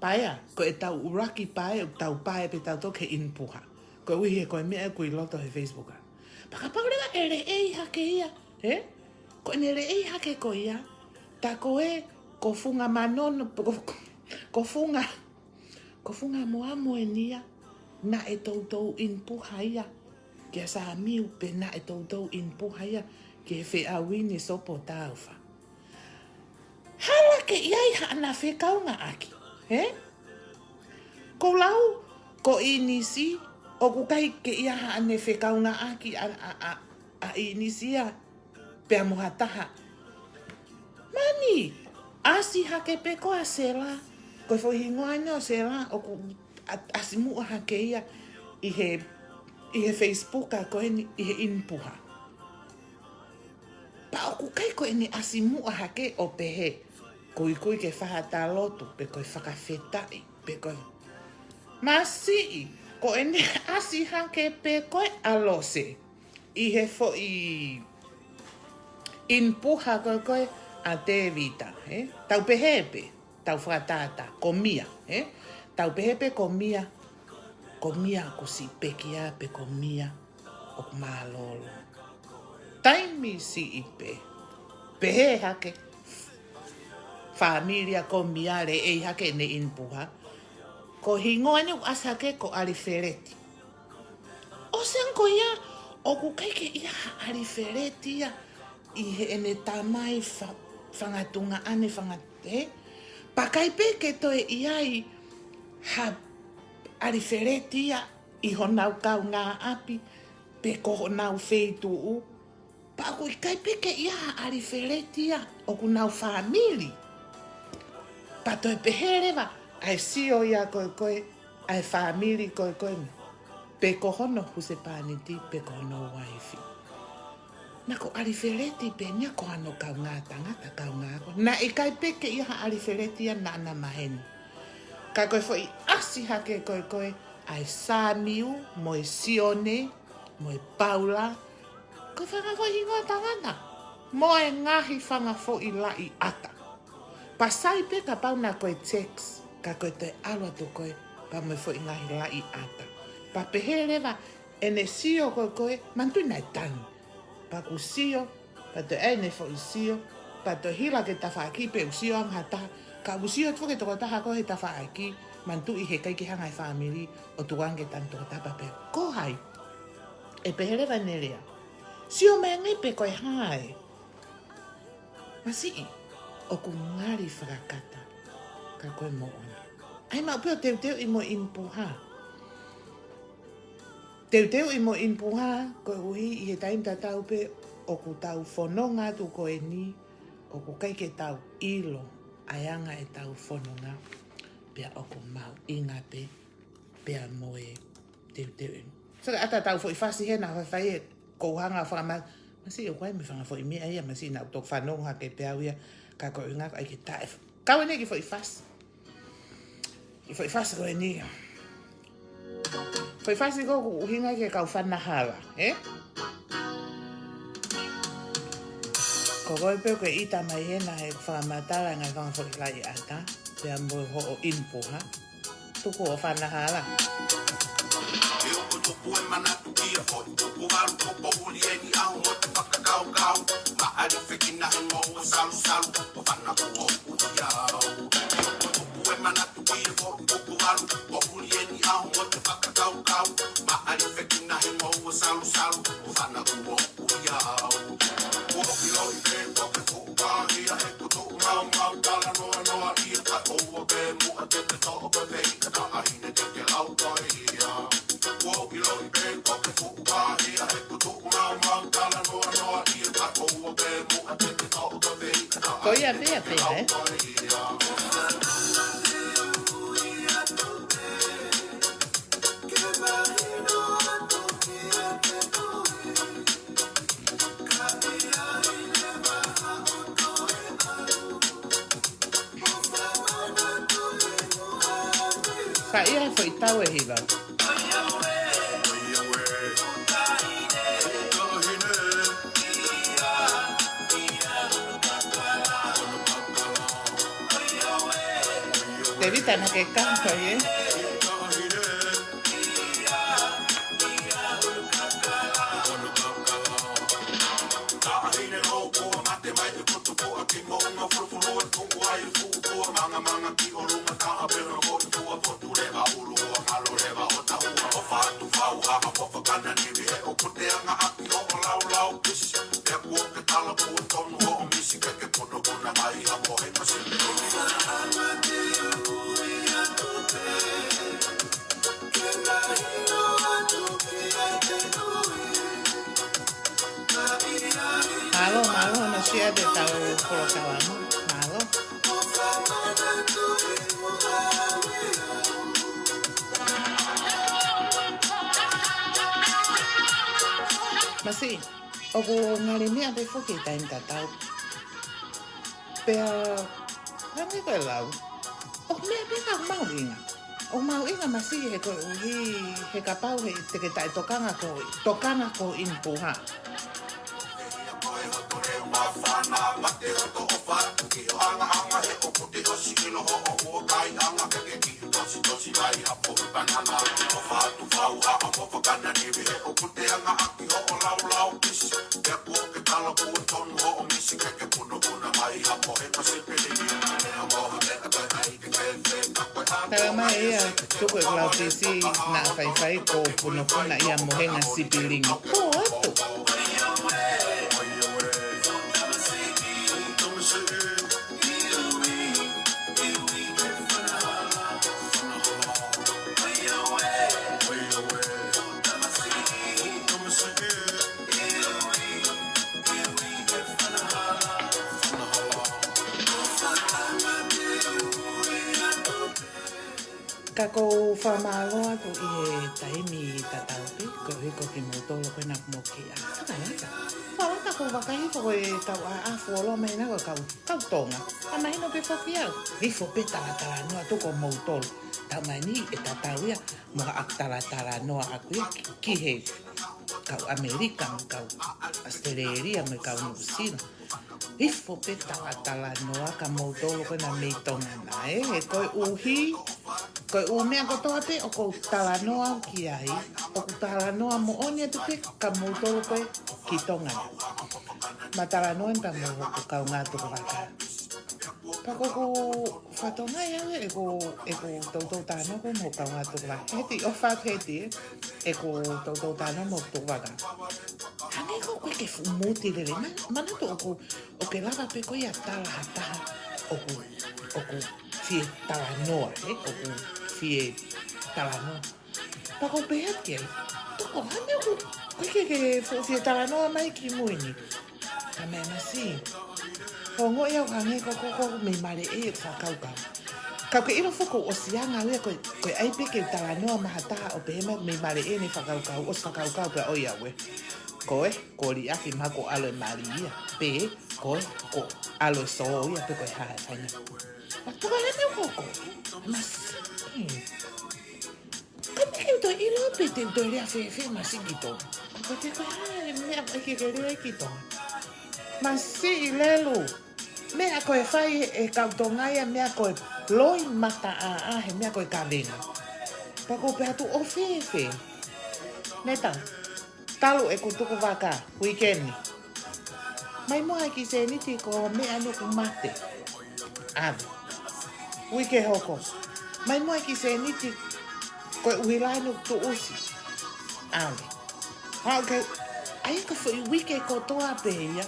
Paea, ko e tau ʻuluaki pae, ʻoku tau pae pē tautolu ki he ʻInipuha. Koeʻuhi he ko e meʻa ʻoku ʻi loto he Facebook, ā. Pea kapau leva ʻe leʻei hake ia, hē? Ko ʻene leʻei hake ko ia, tā ko ē, ko Funga Manono, ko, ko Funga, ko Funga Moamo eni ia, naʻe toutou ʻInipuha ia kia Samiu, pe naʻe toutou ʻInipuha ia ki he Feʻauini Sopo Taufa. Hala ke ʻi ai haʻana fekaungāʻaki, hē? Ko e lau, ko ʻInisi, ʻoku ʻikai ke ʻi ai haʻane fekaungāʻaki ʻa, ʻa, ʻa, ʻa ʻInisi ia pea mo ha taha. Mani, ʻasi hake pē ko ē ʻa Sela, ko e foʻi hingoa eni ʻo Sela, ʻoku ʻa, ʻasi muʻa hake ia ʻi he, ʻi he Facebook ko eni ʻi he ʻInipuha. Pea ʻoku ʻikai ko ʻene ʻasi muʻa hake ʻo pehē, kuikui ke fai ha lotu, pe ko e fakafetaʻi, pe ko e masiʻi, ko ʻene ʻasi hake pē ko ē ʻa Lose ʻi he foʻi ʻInipuha ko ē ko ē ʻa Tēvita, hē? Tau pehē pē, tau fakatātā, ko Mia, hē? Tau pehē pē ko Mia, ko Mia ʻoku siʻi pekia pe ko Mia ʻoku mālōlō. Taimi siʻi pē, pehē hake, fāmili ʻa ko Mia leʻei hake ʻene ʻInipuha. Ko e hingoa eni ʻoku ʻasi hake ko ʻAlifeleti. ʻOsi ange ko ia, ʻoku ʻikai ke ʻi ai ha ʻAlifeleti ia ʻi heʻene tamai fa-, fanga tuongaʻane fanga, hē? Pea ʻikai pē ke toe ʻi ai ha ʻAlifeleti ia ʻi honau kaungāʻapi, pe ko honau feituʻu, pea ʻoku ʻikai pē ke ʻi ai ha ʻalifeleti ia ʻoku nau fāmili. Pea toe pehē leva ʻa e sio ia ko ē ko ē ʻa e fāmili ko ē ko ē, pe ko hono husepāniti, pe ko hono uaifi. Naʻa ko ʻalifeleti pē eni ia ko hano kaungā tangata, kaungā ako. Naʻe ʻikai pē ke ʻi ai ha ʻalifeleti ia naʻa na maheni. Ka ko e foʻi ʻasi hake ko ē ko ē ʻa e Samiu mo e Sione mo e Paula, ko e fanga foʻi hingoa tangata mo e ngaahi fanga foʻi laʻi ʻata. Pea sai pē kapau naʻa ko e text, ka ko e toe ʻalu atu ko ē pea mo e foʻi ngaahi laʻi ʻata. Pea pehē leva ʻene sio ko ē ko ē, manatuʻi naʻe tangi. Pea ʻoku sio, pea toe ʻai ʻene foʻi sio, pea toe hila ki he tafaʻaki pe ʻoku sio ange ha taha, ka ʻoku sio atu foki e tokotaha ko ē he tafaʻaki, manatuʻi heʻikai ke hanga ʻe he fāmili ʻo tuku ange ki he tangi tokotaha pea pehē, ko hai? ʻE pehē leva ʻene lea, sio mai ange pe ko e hā ē. Masiʻi, ʻoku ngali fakakata, ka ko e moʻoni. ʻAi maʻu pē ʻo teuteuʻi mo ʻInipuha. Teuteuʻi mo ʻInipuha, koeʻuhi ʻi he taimi tatau pē ʻoku tau fononga atu ko eni, ʻoku ʻikai ke tau ʻilo ʻa e anga ʻetau fononga, pea ʻoku mahuʻinga pē, pea mo e teuteuʻi. Saka ʻata tau foʻi fasi hena, faifai e kou hanga fakama-, masiʻi ʻoku ʻi ai mo e fanga foʻi meʻa ia, masiʻi naʻa ku toki fanongo hake pē au ia, ka ko e ʻuhinga ʻoku ʻai ke taʻe. Kau eni ki he foʻi fasi. Ki he foʻi fasi ko eni. Foʻi fasi ko ē ʻoku ʻuhinga ki he kau fanahala, ē? Ko koe pē ʻoku ke ʻita mai hena he fakamatala ngaahi fanga foʻi laʻi ʻata, pea mo hoʻo ʻInipuha. Tuku hoʻo fanahala. Ke ʻoku tupu e manatu ki he foʻi kupu valu, ko poʻuli eni ʻaho mo te fakakaukau. Maʻalifekina he moua salusalu, ʻo fana kuo ʻuhi au. Ke ʻoku tupu e manatu ki he foʻi kupu valu, ko poʻuli eni ʻaho mo te fakakaukau. Maʻalifekina he moua salusalu, ʻo fana kuo ʻuhi au. Kuo ʻiloʻi pē ko ke fuʻu pāhia he kutu maumau talanoa noa ia, kae ʻoua pē muʻa te te toʻo ko e feʻika taʻahine te ke lau ko ia. Kuo ʻiloʻi pē ko ke fuʻu pāhia he kutu maumau talanoa noa ia, kae ʻoua pē muʻa te te toʻo ko e feʻika taʻahine te ke lau ko ia. Ko ia pē, pē, ē? Ka ʻi ai e foʻi tau e hiva. Tēvita naʻa ke kanta ē. Mālō, mālō, hono share ʻetau polokalama. Mālō. Masiʻi, ʻoku ngali meʻa pē foki taimi tatau. Pea, hangē ko e lau. ʻOku meʻa pē ka mahuʻinga. ʻOku mahuʻinga masiʻi he koeʻuhi, he kapau he te ke taʻetokanga ko, tokanga ko ʻInipuha. Tala mai ia, tuku e lau pisi, naʻa faifai ko punopuna ia mohenga sipilingi. Ko atu. Ka ʻoku ou fakamālō atu ʻi he taimi tatau pē, koeʻuhi ko kimoutolu ko ena ʻoku mou kei ʻā. Fakalata. Fakalata ʻoku ou vakai ko e kau ʻā ʻā fuoloa mai na ko e kau, kau Tonga. Ka mahino pē foki au. Hifo pē talatalanoa atu ko moutolu. Taimi ni ʻe tatau ia mo haʻaku talatalanoa ʻaku ia ki, ki he kau ʻAmelika, mo e kau ʻAositelēlia, mo e kau Nuʻusila. Hifo pē talatalanoa ka moutolu ko ena mei Tonga na, ē, he koeʻuhi, ko e ʻū meʻa kotoa pē ʻoku ou talanoa ki ai, ʻoku talanoa moʻoni atu pē ka moutolu ko ē ki Tonga na. Ma talanoa ni pea mo hoku kaungā tukuvaka. Pea ko ʻeku fatongia ia, ʻeku, ʻeku toutou talanoa ko ē mo hoku kaungā tukuvaka. Heti, ʻofa atu Heti, ē. ʻEku toutou talanoa mo hoku tukuvaka. Hangē ko ē ʻoku ʻikai ke fuʻu muti lelei. Ma, manatu ʻoku, ʻoku ke lava pē ko ē ʻo tala ha taha ʻoku, ʻoku fie talanoa, ē? ʻOku fie talanoa. Pea ʻoku ou pehē ki ai, toko, hangē ʻoku, ʻoku ʻikai ke, ke fuʻu fie talanoa mai kimui ni. Ka meʻa masiʻi. Ongoʻi au hangē ko, ko, ko mei maleʻei ʻeku fakakaukau. Ka ʻoku ke ʻilo foki ʻosi anga ia ko, ko e ʻai pē ke talanoa mo ha taha ʻo pehē mai mei maleʻei ʻene fakakaukau, ʻosi fakakaukau pē ʻo ia ʻoe. Ko ē, ko liʻaki ma ko ʻAlo ʻe Mali ia. Pe, ko ē, ko ʻAlo ʻe Sō ia, pe ko e hā e faina. Ma toko leme ʻoku hoko. Masiʻi. Ka te ke toe ʻilo pē te toe lea fēfē masiʻi ki Tonga. Ka ko te ko e hā e meʻa ʻoku ʻikai ke lea ki Tonga. Masiʻi Lelu. Meʻa ko e fai ʻe he kau Tonga ia, meʻa ko e loi mata ʻā ʻā he meʻa ko e kavenga. Pea ʻoku ou pehē atu ʻo fēfē. Neta. Talu ʻeku tukuvaka, uike ni. Mai muʻa e kiʻi sēniti ko e meʻa ni ʻoku mate. ʻAve. Uike hoko. Mai muʻa e kiʻi sēniti ko e ʻuhila ni ʻoku tuʻusi. ʻAve. Haʻu ke, ʻa ia ko e foʻi uike kotoa pē ia,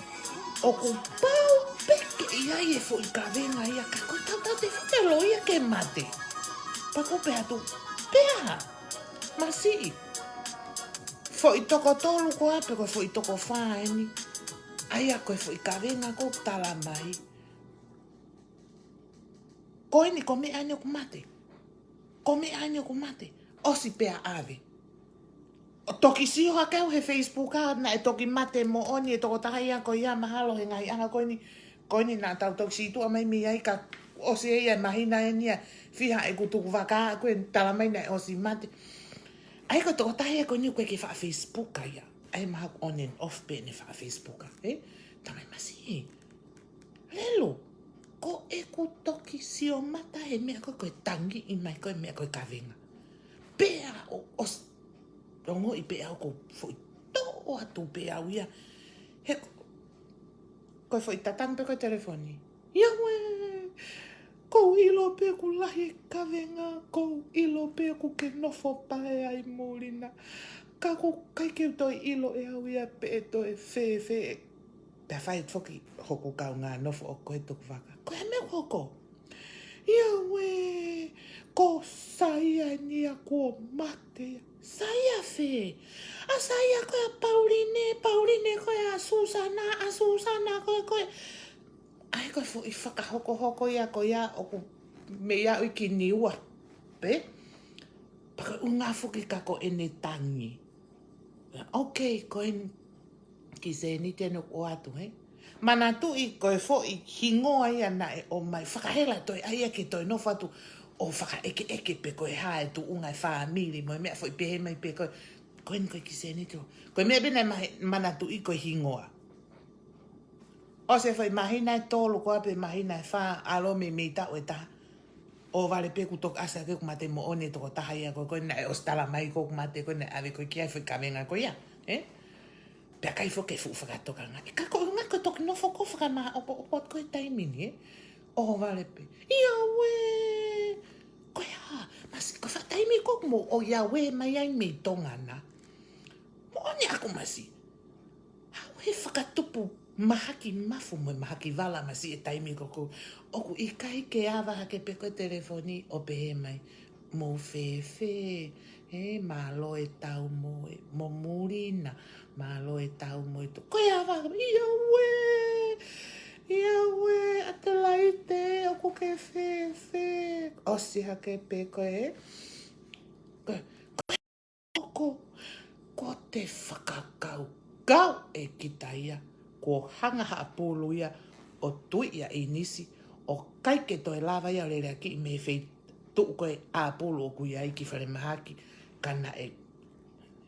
ʻoku pau pē ke ʻi ai e foʻi kavenga ia ka ko e tautautefito e loi ia ke mate. Pea ʻoku ou pehē atu, pea, masiʻi. Foʻi toko tolu ko ā pe ko e foʻi toko fā eni. ʻA ia ko e foʻi kavenga ʻoku tala mai. Ko eni ko e meʻa ni ʻoku mate. Ko e meʻa ni ʻoku mate. ʻOsi pea ʻave. ʻO toki sio hake au he Facebook ʻa naʻe toki mate moʻoni e tokotaha ia ko ia mahalo he ngaahi ʻanga ko eni. Ko eni naʻa tau toki sītuʻa mai mei ai ka ʻosi ia e māhina eni ia. Fiha ʻeku tukuvaka ko e tala mai naʻe ʻosi mate. ʻA ia ko e tokotaha ia ko eni ʻoku ʻikai ke faʻa Facebook ia. ʻA ia mahalo on and off pē ʻene faʻa Facebook, ē? Tamai masiʻi. Lelu, ko ʻeku toki sio mata he meʻa ko ē ko e tangi ʻi mai ko e meʻa ko e kavenga. Pea ʻo, ʻosi, ongoʻi pē au ʻoku ou foʻi toʻo atu pē au ia. He ko, ko e foʻi tatangi pē ko e telefoni. Ia ue, ʻoku ou ʻilo pē ʻoku lahi e kavenga, ʻoku ou ʻilo pē ʻoku ke nofo pae ai muli na. Ka ʻoku ʻikai ke u toe ʻilo ʻe au ia pe ʻe toe fēfē. Pea fai foki hoku kaungā nofo ʻo ko e tukuvaka. Ko e hā e meʻa ʻoku hoko? Ia ue, ko Saia eni ia kuo mate ia. Saia fē? ʻA Saia ko ē ʻa Pauline, Pauline ko ē ʻa Susana, ʻa Susana ko ē ko e. ʻA ia ko e foʻi fakahokohoko ia ko ia ʻoku mei aʻu ki Niua. Pē? Pea ko e ʻuhinga foki ka ko ʻene tangi. Ok, ko eni kiʻi sēniti eni ʻoku ʻoatu, hē? Manatuʻi ko e foʻi hingoa ia naʻe ʻomai, fakahela toe ʻa ia ke toe nofo atu ʻo fakaʻekeʻeke pe ko e hā e tuʻunga e fāmili mo e meʻa foʻi pehē mai pē ko e, ko eni ko e kiʻi sēniti. Ko e meʻa pē naʻe mahe-, manatuʻi ko e hingoa. ʻOsi e foʻi māhina ʻe tolu ko ā pe māhina ʻe fā, ʻalu mei, mei taʻu ʻe taha. ʻO vale pē kuo toki ʻasi hake ʻoku mate moʻoni e tokotaha ia ko ē, ko ē naʻe ʻosi tala mai ʻoku mate, ko ē naʻe ʻave ko ē ki ai e foʻi kavenga ko ia, ē? Pea ʻikai foki ke fuʻu fakatokangaʻi. Ka ko e ʻuhinga ko e toki nofo ko ē fakamāʻopoʻopo atu ko ē taimi ni, ē? ʻO vale pē. Ia ue! Ko e hā, masiʻi, ko e faʻa taimi ko ē ʻoku mou ʻo ia ue mai ai mei Tonga na. Moʻoni ʻaku masiʻi. Haʻu he fakatupu mahaki mafu mo e mahaki vala masiʻi e taimi ko ē ʻoku, ʻoku ʻikai ke ava hake pē ko e telefoni ʻo pehē mai, mou fēfē, ē, mālō e tau mo e, mo muli na, mālō e tau mo e tō. Ko e ava, ia ue, ia ue, Atelaite, ʻoku ke fēfē, ʻosi hake pē ko ē. Ko, ko, ko te fakakaukau ʻe kita ia, kuo hanga haʻa pulu ia ʻo tuiʻi ʻa ʻInisi, ʻo ʻikai ke toe lava ia ʻo lele ʻaki mei he feituʻu ko ē ʻa pulu ʻoku ʻi ai ki falemahaki, ka naʻe.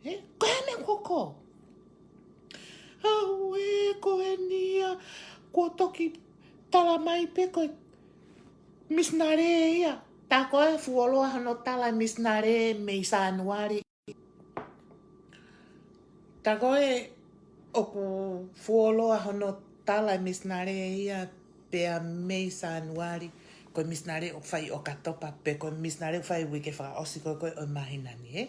He, ko e meʻa ko ē. Auē, ko eni ia, kuo toki tala mai pē ko e misinale ia. Tā ko ē fuoloa hono tala misinale mei Sānuali. Tā ko ē ʻoku fuoloa hono tala misinale ia pea mei Sānuali. Ko e misinale ʻoku fai ʻOkatopa, pe ko e misinale ʻoku fai uike fakaʻosi ko ē ko ē ʻo e māhina ni, ē?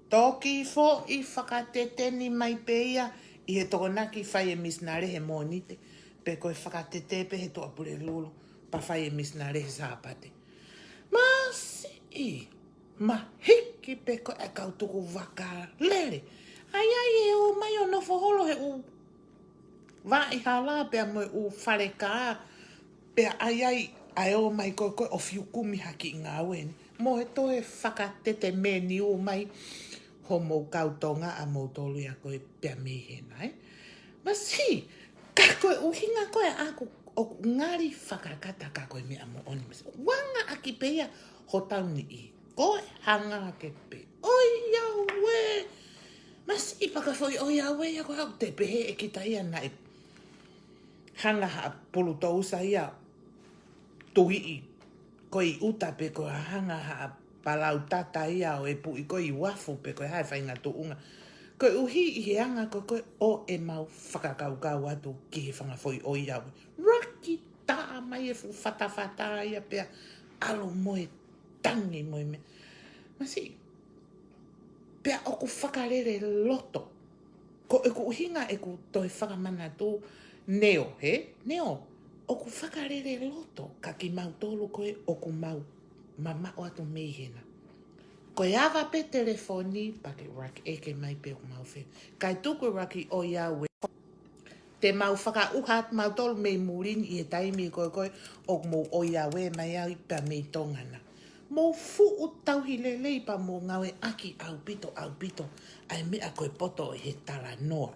Toki foʻi fakateteni mai pē ia ʻi he Tokonaki fai e misinale he Mōnite, pe ko e fakatete pē he Tuʻapulelulu pea fai e misinale he Sāpate. Masiʻi, mahiki pē ko e kau tuku vaka lele. ʻAi ai ʻe ō mai ʻo nofo holo he ʻū vaʻa hala pea mo e ʻū falekā, pea ʻai ai ʻa e ō mai ko ē ko ē ʻo fiu kumi ha kiʻi ngāue ni. Mo e toe fakatete meniu mai homou kau Tonga ʻamoutolu ia ko ē pea mei hena, ē? Masiʻi, ka ko e ʻuhinga ko ē ʻaku ʻoku ngali fakakata ka ko e meʻa moʻoni masiʻi. Anga ʻaki pē ia hotau niʻihi. Ko e hanga hake pē. ʻOiauē. Masiʻi pea ka foʻi ʻoiauē ia ko ē ʻoku te pehē ʻe kita ia naʻe hanga haʻa pulutousa ia tuiʻi ko ē ʻi ʻuta pe ko e hanga haʻa palautata ia ʻo e puʻi ko ē ʻi uafu pe ko e hā e faʻahinga tuʻunga. Koeʻuhi ʻi he anga ko ē ko ē ʻo ʻemau fakakaukau atu ki he fanga foʻi ʻoiauē. Raki tā mai e fuʻu fatafata ia pea ʻalu mo e tangi mo e meʻa. Masiʻi. Pea ʻoku fakalele loto. Ko ʻeku ʻuhinga ʻeku toe fakamanatu Neo, he? Neo, ʻoku fakalele loto ka kimautolu ko ē ʻoku mau mamaʻo atu mei hena. Ko e ava pē telefoni pea ke raki ʻeke mai pē ʻoku mau fē. Kae tuku e raki ʻoiauē. Te mau fakaʻuha atu mautolu mei muli ni ʻi he taimi ko ē ko ē ʻoku mou ʻoiauē mai ai pea mei Tonga na. Mou fuʻu tauhi lelei pea mou ngāueʻaki ʻaupito, ʻaupito ʻa e meʻa ko e poto ʻi he talanoa.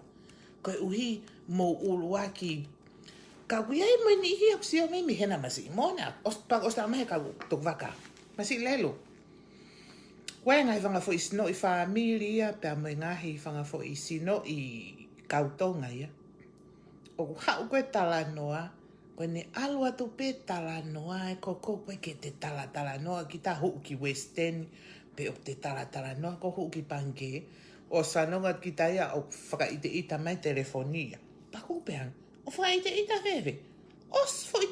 Koeʻuhi mou ʻuluaki kau ʻi ai mo e niʻihi ʻoku sio mai mei hena masiʻi. Mo na, ʻos-, pea ʻosi tā mai he kau tuku vaka. Masiʻi lelu. Ko e ngaahi fanga foʻi sinoʻi fāmili ia, pea mo e ngaahi fanga foʻi sinoʻi kau Tonga ia. ʻOku haʻu ko ē talanoa, ko ʻene ʻalu atu pē talanoa ē ko ē ko ē ke te talatalanoa kita huʻu ki Western, pe ʻoku te talatalanoa ko huʻu ki Pangikē, ʻosi fanongo atu kita ia ʻoku fakaʻiteʻita mai telefoni ia. Pea ko pē hangē, ʻo fakaʻiteʻita fēfē. ʻOsi foʻi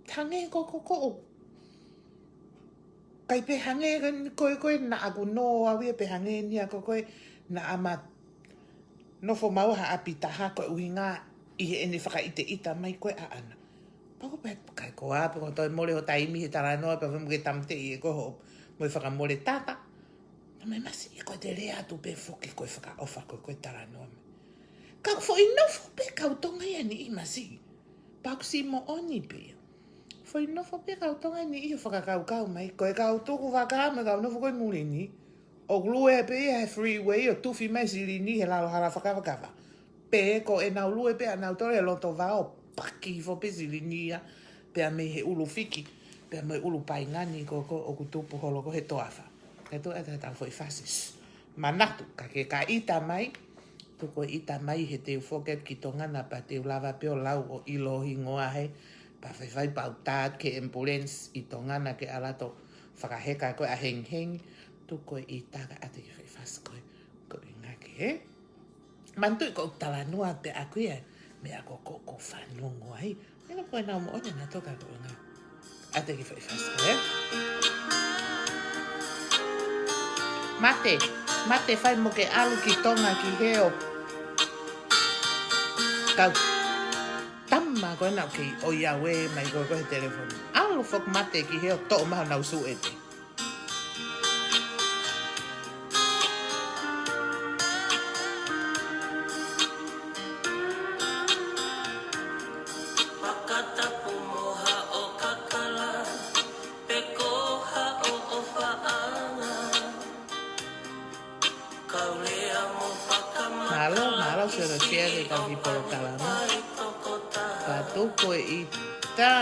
hangē ko ē ko ē ʻoku ʻikai pē hangē ko ē ko ē naʻa ku nō au ia pe hangē ni ia ko ē ko ē naʻa ma nofo maua ha ʻapi taha ko e ʻuhinga ʻi heʻene fakaʻiteʻita mai ko ē ʻaʻana. Pea ko pē kai ko ā, pea ko e toe mole ho taimi he talanoa, pea femu ke tāmateʻi ʻe koe hoʻo mo e fakamole tata. Naʻa mai masiʻi ko e te lea atu pē foki ko e fakaʻofa ko ē ko e talanoa mai. Ka foʻi nofo pē kau Tonga ia niʻihi masiʻi. Pea ʻoku siʻi moʻoni pē ia. Foʻi nofo pē kau Tonga niʻihi ʻo fakakaukau mai. Ko e kau tuku vaka mo e kau nofo ko ē muli ni. ʻOku lue pē ia he freeway ʻo tufi mai silini he lalo hala fakavakava. Pe ko ʻenau lue pē ʻanautolu he loto vao paki hifo pē silini ia. Pea mei he ʻulu fiki. Pea mei ʻulu paingani ko ē ko ē ʻoku tupu holo ko ē he toafa. Ka tuʻu ʻata tau foʻi fasi. Manatu, ka ke ka ʻita mai. Tuku e ʻita mai he te u foki atu ki Tonga na pea te u lava pē ʻo lau ʻo ʻilo hingoa he pea faifai pea u tā atu ki he ambulance ʻi Tonga na ke ʻalu atu ʻo fakaheka ko ē ʻa hengihengi. Tuku e ʻita ka ʻata ke fai fasi ko ē ko e ngake he. Manatuʻi ko e talanoa pē ʻaku ia meʻa ko ē ko ē ʻoku fanongo ai. Mena ko ē nau moʻoni naʻa toka ko e ngā. ʻAta ke fai fasi ko ē. Mate, mate fai mo ke ʻalu ki Tonga ki hē ʻo kau tama ko ē naʻa ku kei ʻoiauē mai ko ē ko ē he telefoni. ʻAlu foki mate ki hē ʻo toʻo mai honau suʻete. Fakatapu mo haʻo kakala, pe ko Polokalama. Ka tuku e ʻita.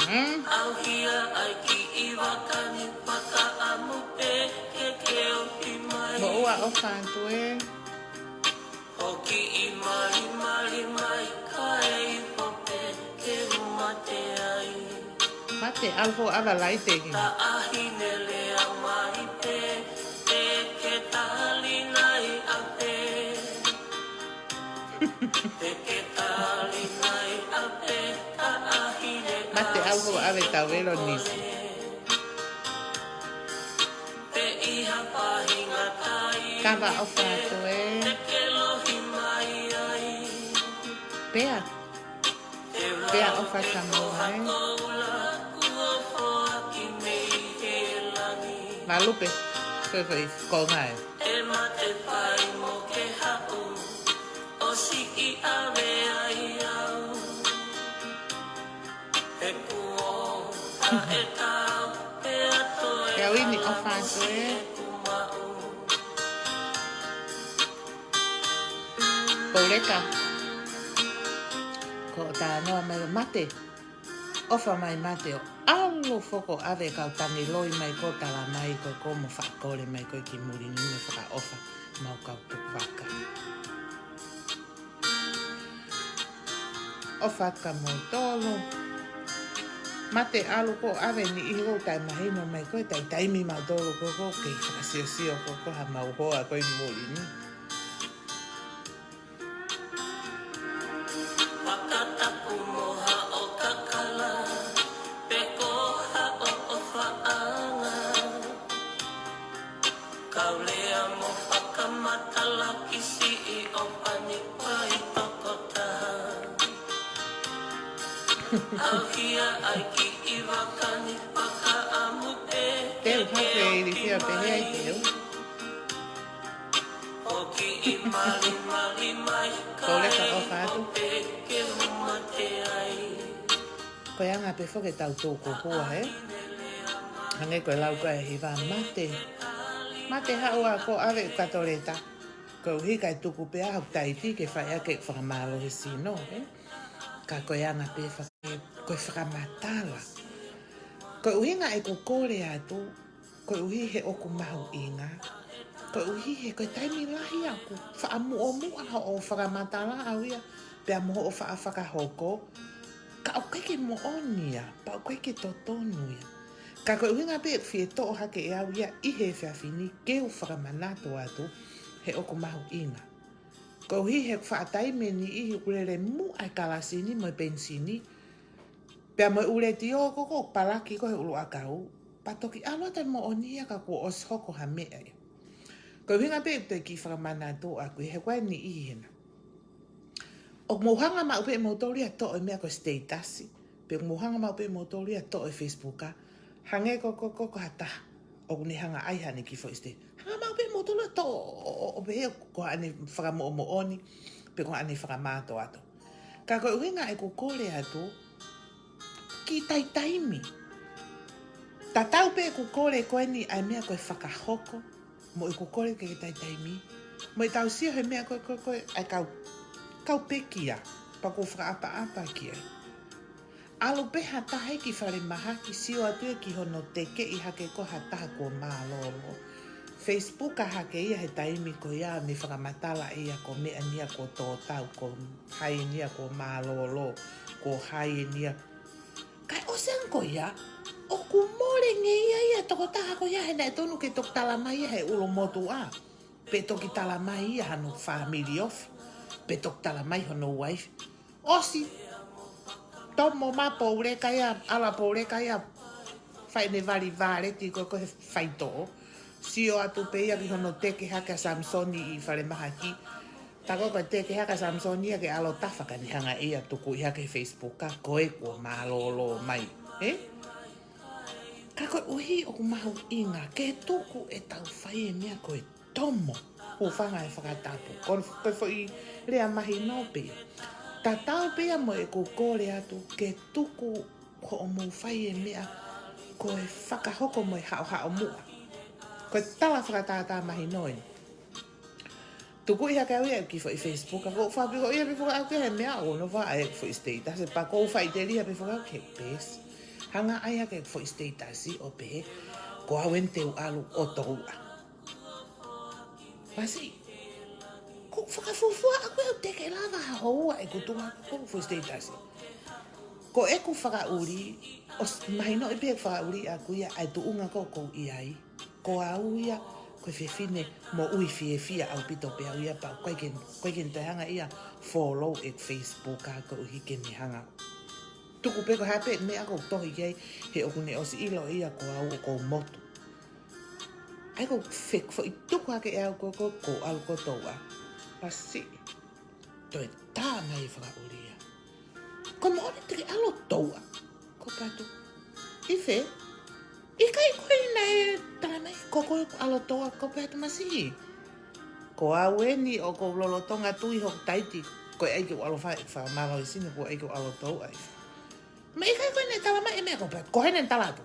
Hmm? ʻAuhia ai ki ʻIvakani, fakaʻamu pē ke ke ofi mai. Moʻua ʻofa atu ē. ʻO kiʻi malimali mai kae ʻipo pē ke u mate ai. Mate, ʻalu foʻou ʻave laite ki. Taʻahine lea mai pē, te ke tali nai ʻapē. Te ke tali nai ʻapē, taʻahine. Mate, ʻalu foʻou ʻave tauelo nisi. Pe ʻi ha faʻahinga taimi. Kava ʻofa atu ē. Te ke lohi mai ai. Pea. Pea ʻofa atu mo e. Malupe, foʻi foʻi konga ē. E mate pai mo ke haʻu, ʻosi ʻi ʻave ai au. He kuo taʻe tau, pea toe. Pea ʻuini ʻofa atu ē. Pouleka. Ko e talanoa mai ʻo Mate. ʻOfa mai Mate ʻo ʻalu foʻou ʻave kau tangi loi mai ko e tala mai ko e ko mo fakakole mai ko e ki muli ni mo fakaʻofa mau kau tuku vaka. ʻOfa atu kia moutolu. Mate ʻalu ko e ʻave ni ʻi he ko e taʻemahino mai ko e taʻetaimi mautolu ko e ko e kei fakasiosio ko e ko e ha mau hoa ko e muli ni. Fakatapu mo haʻo kakala, pe ko haʻo ʻofaʻanga. Kau lea mo fakamatala ki siʻi ʻofa ni pai tokotaha. ʻAuhia ai ki ʻIvakani, fakaʻamu pē. Teu, ke hake ke ilifia ofi pehē ai mai. Teu. Ko e kiʻi malimali mai. Ko e leka kae ʻofa atu. Ko e anga pē foki ʻetau tō ko hua, ē? Hangē ko e lau ko ē ʻa e hiva, Mate. Mate, haʻu ā ko e ʻave ʻeku kato leta. Koeʻuhi kae tuku pē ʻa hoku taiti ke fai ʻaki ʻeku fakamālō he sino, ē? Ka ko e anga pē faka-, ko e fakamatala. Ko e ʻuhinga ʻeku kole atu, koeʻuhi he ʻoku mahuʻinga. Koeʻuhi he ko e taimi lahi ʻoku faʻa muʻomuʻa hoʻo fakamatala ʻau ia, pea mo hoʻo faʻa fakahoko. Ka ʻoku ʻikai ke moʻoni ia, pea ʻoku ʻikai ke totonu ia. Ka ko e ʻuhinga pē ʻeku fie toʻo hake ʻe au ia ʻi he efiafi ni ke u fakamanatu atu he ʻoku mahuʻinga. Koeʻuhi he ʻoku faʻa taimi ʻe niʻihi ʻoku lele muʻa e kalasi ni mo e penisini. Pea mo e ʻū letiō ko ē ʻoku palaki ko ē he ʻuluʻakau. Pea toki ʻalu atu e moʻoni ia ka kuo ʻosi hoko ha meʻa ia. Ko e ʻuhinga pē ʻeku toe kiʻi fakamanatu atu ia he ko e niʻihi hena. ʻOku mou hanga maʻu pē ʻe moutolu ia ʻo toʻo e meʻa ko e status. Pe ʻoku mou hanga maʻu pē ʻe moutolu ia ʻo toʻo e Facebook. Hangē ko, ko, ko, ko ha taha ʻoku ne hanga ʻai haʻane kiʻi foʻi status. Hanga maʻu pē ʻe moutolu ia ʻo toʻo, ʻo, ʻo, ʻo pehē ko haʻane fakamoʻomoʻoni, pe ko haʻane fakamātoato. Ka ko e ʻuhinga ʻeku kole atu, kiʻi taʻetaimi. Tatau pē ʻeku kole ko eni ʻa e meʻa ko e fakahoko, mo ʻeku kole ki he taʻetaimi. Mo ʻetau sio he meʻa ko e, ko e, ko e, ʻa e kau, kau pekia, pea ʻoku ou fakaʻapaʻapa ki ai. ʻAlu pē ha taha ki falemahaki sio atu ia ki hono tekeʻi hake ko ē ha taha kuo mālōlō. Facebook ʻa hake ia he taimi ko ia mo e fakamatala ia ko e meʻa ni ia kuo tō tau, ko hai eni ia kuo mālōlō, ko hai eni ia. Kae ʻosi ange ko ia, ʻoku mole nge ia ia tokotaha ko ia he naʻe tonu ke toki tala mai ia he ʻulo motuʻa. Pe toki tala mai ia hano fāmili ofi. Pe toki tala mai hono uaifi. ʻOsi tomo mai pouleka ia, ʻalu pouleka ia, fai ʻene vali vāleti ko ē ko ē he faitoʻo. Sio atu pē ia ki hono teke hake ʻa Samisoni ʻi falemahaki. Tā ko ē ko e teke hake ʻa Samisoni ia ke ʻalu ʻo tafa ka ne hanga ia ʻo tuku ia ki he Facebook ka ko ē kuo mālōlō mai. Ē? Ka koeʻuhi ʻoku mahuʻinga ke tuku ʻetau fai e meʻa ko e tomo. Hūfanga he fakatapu. Ko, ko e foʻi lea mahino pē. Tatau pē ia mo ʻeku kole atu ke tuku hoʻomou fai e meʻa ko e fakahoko mo e haʻohaʻo muʻa. Ko e tala fakatātā mahino eni. Tuku ia ke u ʻai ki he foʻi Facebook, ka ʻoku ou fakapiko ia pē foki au ki he meʻa ʻoku ou nofo ai ʻeku foʻi status, pea ʻoku ou faʻiteliha pē foki au ki he peesi. Hanga ai ʻeku foʻi status ʻo pehē, ko au eni te u ʻalu ʻo touʻa. Masiʻi, ʻoku ou fakafuofua ʻaku ʻe au te ke lava ha houa ʻeku tuʻu ʻeku foʻi status. Ko ʻeku fakaʻuli, ʻosi mahinoʻi pē ʻeku fakaʻuli ʻaku ia ʻa e tuʻunga ko ē ʻoku ou ʻi ai. Ko au ia, ko e fefine moʻui fiefia ʻaupito pē au ia pea ʻoku ʻikai ke, ʻoku ʻikai ke ne toe hanga ia follow ʻeku Facebook ʻa koeʻuhi ke ne hanga. Tuku pē ko e hā pē meʻa ʻoku ou tohi ki ai, he ʻoku ne ʻosi ʻilo ia ko au ʻoku ou motu. ʻAi ʻoku ou fek foʻi tuku hake ʻe au ko ē ʻoku ou ʻalu ʻo touʻa. Masiʻi, toe tā mai e fakaʻuli ia. Ko e moʻoni te ke ʻalu ʻo touʻa? Ko u pehē atu, ʻi fē? ʻIkai ko ena ʻe tala mai ko koe ʻoku ʻalu ʻo touʻa? Ko u pehē atu, masiʻi, ko au eni ʻoku ou lolotonga tui hoku taiti, ko e ʻai ke u ʻalu ʻo fai e fakamālohisino, ko e ʻai ke u ʻalu ʻo touʻa. Masiʻi, ʻikai ko ena ʻe tala mai e meʻa? Ko u pehē atu, ko hena ʻe tala atu?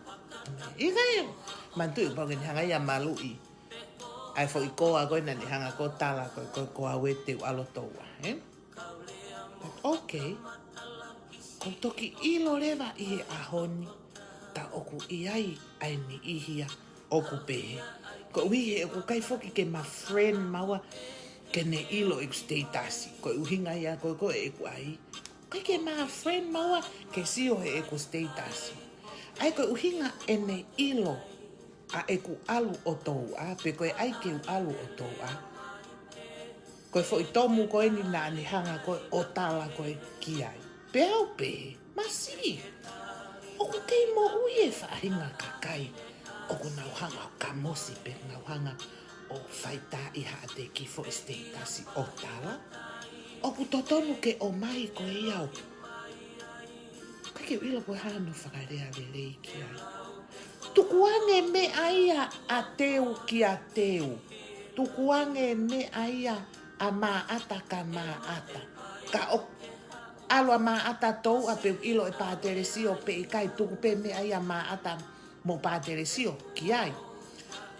ʻIkai, manatuʻi pau ke ne hanga ia ʻo maluʻi ʻa e foʻi koa ko ē naʻa ne hanga ko ē ʻo tala ko ē, ko, ko au eni te u ʻalu ʻo touʻa, ē? But okay. ʻOku ou toki ʻilo leva ʻi he ʻaho ni, ka ʻoku ʻi ai ʻa e niʻihi ia ʻoku pehē. Koeʻuhi he ʻoku ʻikai foki ke ma friend maua ke ne ʻilo ʻeku status. Ko e ʻuhinga ia ko ē ʻoku ʻi ai ʻeku ʻai. ʻIkai ke ma friend maua ke sio heʻeku status. ʻAi ko e ʻuhinga ʻene ʻilo ʻa ʻeku ʻalu ʻo touʻa, pe ko e ʻai ke u ʻalu ʻo touʻa. Ko e foʻi tomu ko eni naʻa ne hanga ko ē ʻo tala ko ē ki ai. Pea u pehē, masiʻi, ʻoku kei moʻui e faʻahinga kakai ʻoku nau hanga ʻo kamosi pe nau hanga ʻo faitaaʻi haʻate kiʻi foʻi status ʻo tala. ʻOku totonu ke ʻomai ko ia ʻo, ʻikai ke u ʻilo ko e hā hono fakalea lelei ki ai. Tukuange meʻa ia ʻa Teu kia Teu. Tukuange meʻa ia ʻa Maʻata kia Maʻata. Ka ʻoku ʻalu ʻa Maʻata ʻo touʻa, pe ʻilo ʻe Pātelesio pe ʻikai, tuku pē meʻa ia ʻa Maʻata mo Pātelesio ki ai.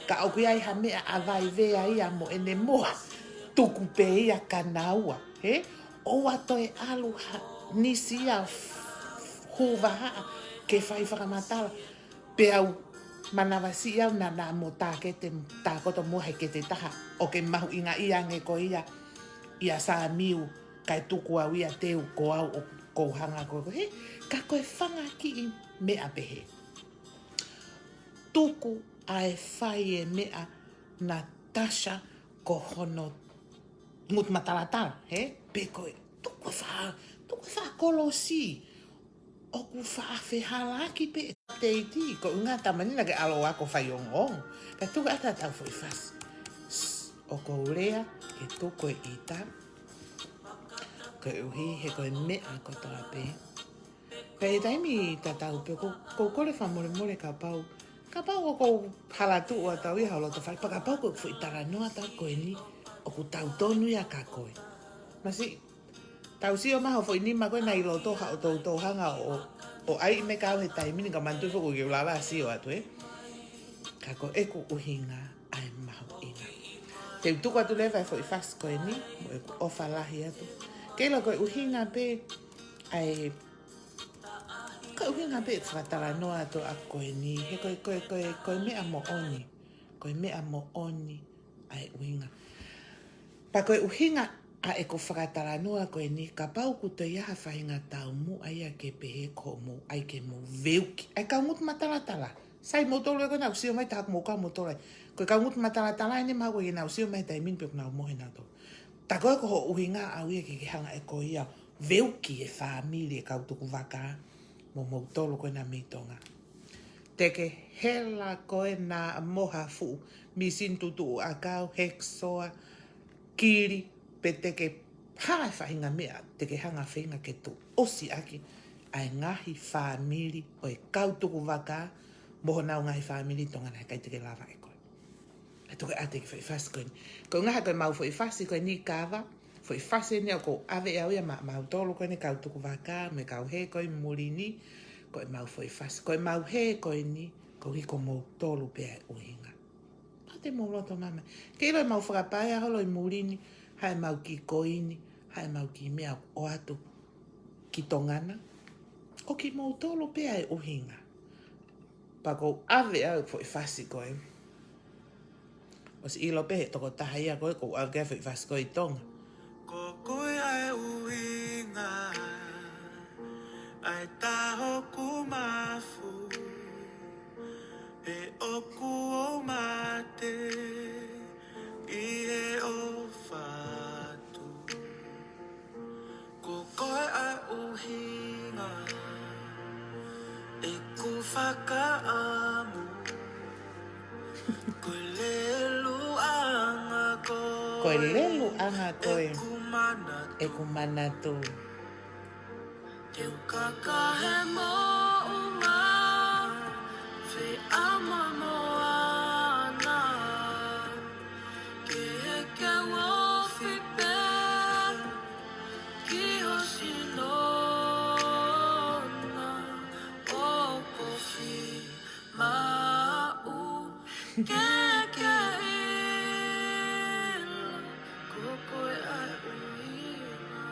Ka ʻoku ʻi ai ha meʻa ʻa Vaivea ia mo ʻene moa, tuku pē ia kia naua, hē? ʻOua toe ʻalu ha nisi ia f-, hū vahaʻa ke fai fakamatala. Pea u manavasiʻi au naʻa, naʻa mo tākete, tākoto mo he kete taha, ʻo ke mahuʻingaʻia ange ko ia ʻia Sāmiu, kae tuku au ia Teu ko au ʻoku ou hanga ko ē, hē? Ka ko e fanga kiʻi meʻa pehē. Tuku ʻa e fai e meʻa Natasha ko hono ngutu matalatala, hē? Pe ko e, tuku e faʻa, tuku e faʻa kolosi. ʻOku faʻa fehālaaki pē ʻa e teiti, ko e ʻuhinga tamani naʻa ke ʻalu ʻo ako faiongoongo. Kae tuku ʻa e tatau foʻi fasi. S-, ʻoku ou lea ke tuku e ʻita. Koeʻuhi he ko e meʻa kotoa pē. Ko e taimi tatau pē, ʻoku ou, ʻoku ou kole fakamolemole kapau, kapau ʻoku ou hala tuʻu atu au ia ho loto fale, pea kapau ko e foʻi talanoa atu ko eni ʻoku tautonu ia kia koe. Masiʻi, tau sio mai ho foʻi nima ko ē naʻe ʻi loto haʻo toutou hanga ʻo, ʻo ʻai mai kia au he taimi ni, ka manatuʻi foki ʻoku ke lava sio atu, ē? Ka ko ʻeku ʻuhinga ʻa e mahuʻinga. Te u tuku atu leva e foʻi fasi ko eni, mo ʻeku ʻofa lahi atu. Ke ʻilo ko e ʻuhinga pē ʻa e, ko e ʻuhinga pē e fakatalanoa atu ʻaku ko eni, he ko e, ko e, ko e, ko e meʻa moʻoni. Ko e meʻa moʻoni ʻa e ʻuhinga. Pea ko e ʻuhinga ʻa ʻeku fakatalanoa ko eni, kapau ʻoku toe ʻi ai ha faʻahinga taumuʻa ia ke pehē ko hoʻomou ʻai ke mou veuki ʻa e kau ngutu matalatala. Sai moutolu ē ko ē naʻa ku sio mai, tā ko hoʻomou kau moutolu ai. Ko e kau ngutu matalatala eni mahalo ʻoku ʻikai ke nau sio mai he taimi ni pe ʻoku nau mohe nautolu. Tā ko ē ko hoʻo ʻuhinga ʻaʻau ia ke ke hanga ʻe koe ia ʻo veuki e fāmili e kau tukuvaka mo moutolu ko ena mei Tonga. Te ke hela ko ena mo ha fuʻu misini tutuʻu ʻakau, heksoa, kili, pe te ke hā e faʻahinga meʻa, te ke hanga feinga ke tuʻusi ʻaki ʻa e ngaahi fāmili ʻo e kau tukuvaka mo honau ngaahi fāmili Tonga naʻe ʻikai te ke lava ʻe koe. ʻE tuku atu e kiʻi foʻi fasi ko eni. Ko e ʻuhinga he ko ʻemau foʻi fasi ko eni kava, foʻi fasi eni ʻoku ou ʻave ʻe au ia maʻa mautolu ko eni kau tukuvaka, mo e kau hē ko ē ʻi muli ni, ko ʻemau foʻi fasi. Ko ʻemau hē ko eni, koeʻuhi ko moutolu pē ʻa e ʻuhinga. Pea te mou loto mai mai. Ke ʻilo ʻemau fakapaea holo ʻi muli ni, haʻamau kiʻi koini, haʻamau kiʻi meʻa ʻoatu ki Tonga na. Ko kimoutolu pē ʻa e ʻuhinga. Pea ʻoku ou ʻave ʻa e foʻi fasi ko ē. ʻOsi ʻilo pē he tokotaha ia ko ē, ʻoku ou ʻave ki ai e foʻi fasi ko ē ʻi Tonga. Ko koe ʻa e ʻuhinga, ʻa e taha ʻoku mafu, he ʻoku ou mate ʻi he ʻofa atu. Ko koe ʻa e ʻuhinga ʻeku fakaʻamu. Ko e leluʻanga koe, ko e leluʻanga koe, ʻeku manatu, ʻeku manatu. Te u kaka he moʻunga, feʻao mo moana, ke ke ofi pē ki ho sino na, ʻoku ou fiemaʻu ke ke ʻilo, ko koe ʻa e ʻuhinga.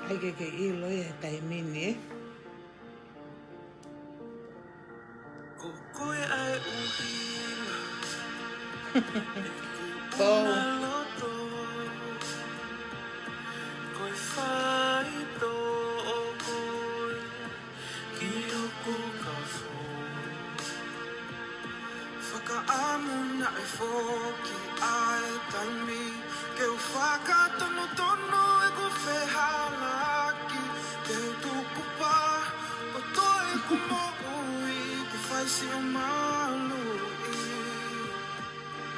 ʻAi ke ke ʻilo ia he taimi ni, ē? Ko koe ʻa e ʻuhinga. Ko. Loto. Ko e faitoʻo koe ki hoku kafo. Fakaʻamu naʻe foki ʻa e taimi ke u fakatonutonu ʻeku fehālaaki, ke u tukupā kotoa ʻeku moʻui ke fai siʻo maluʻi.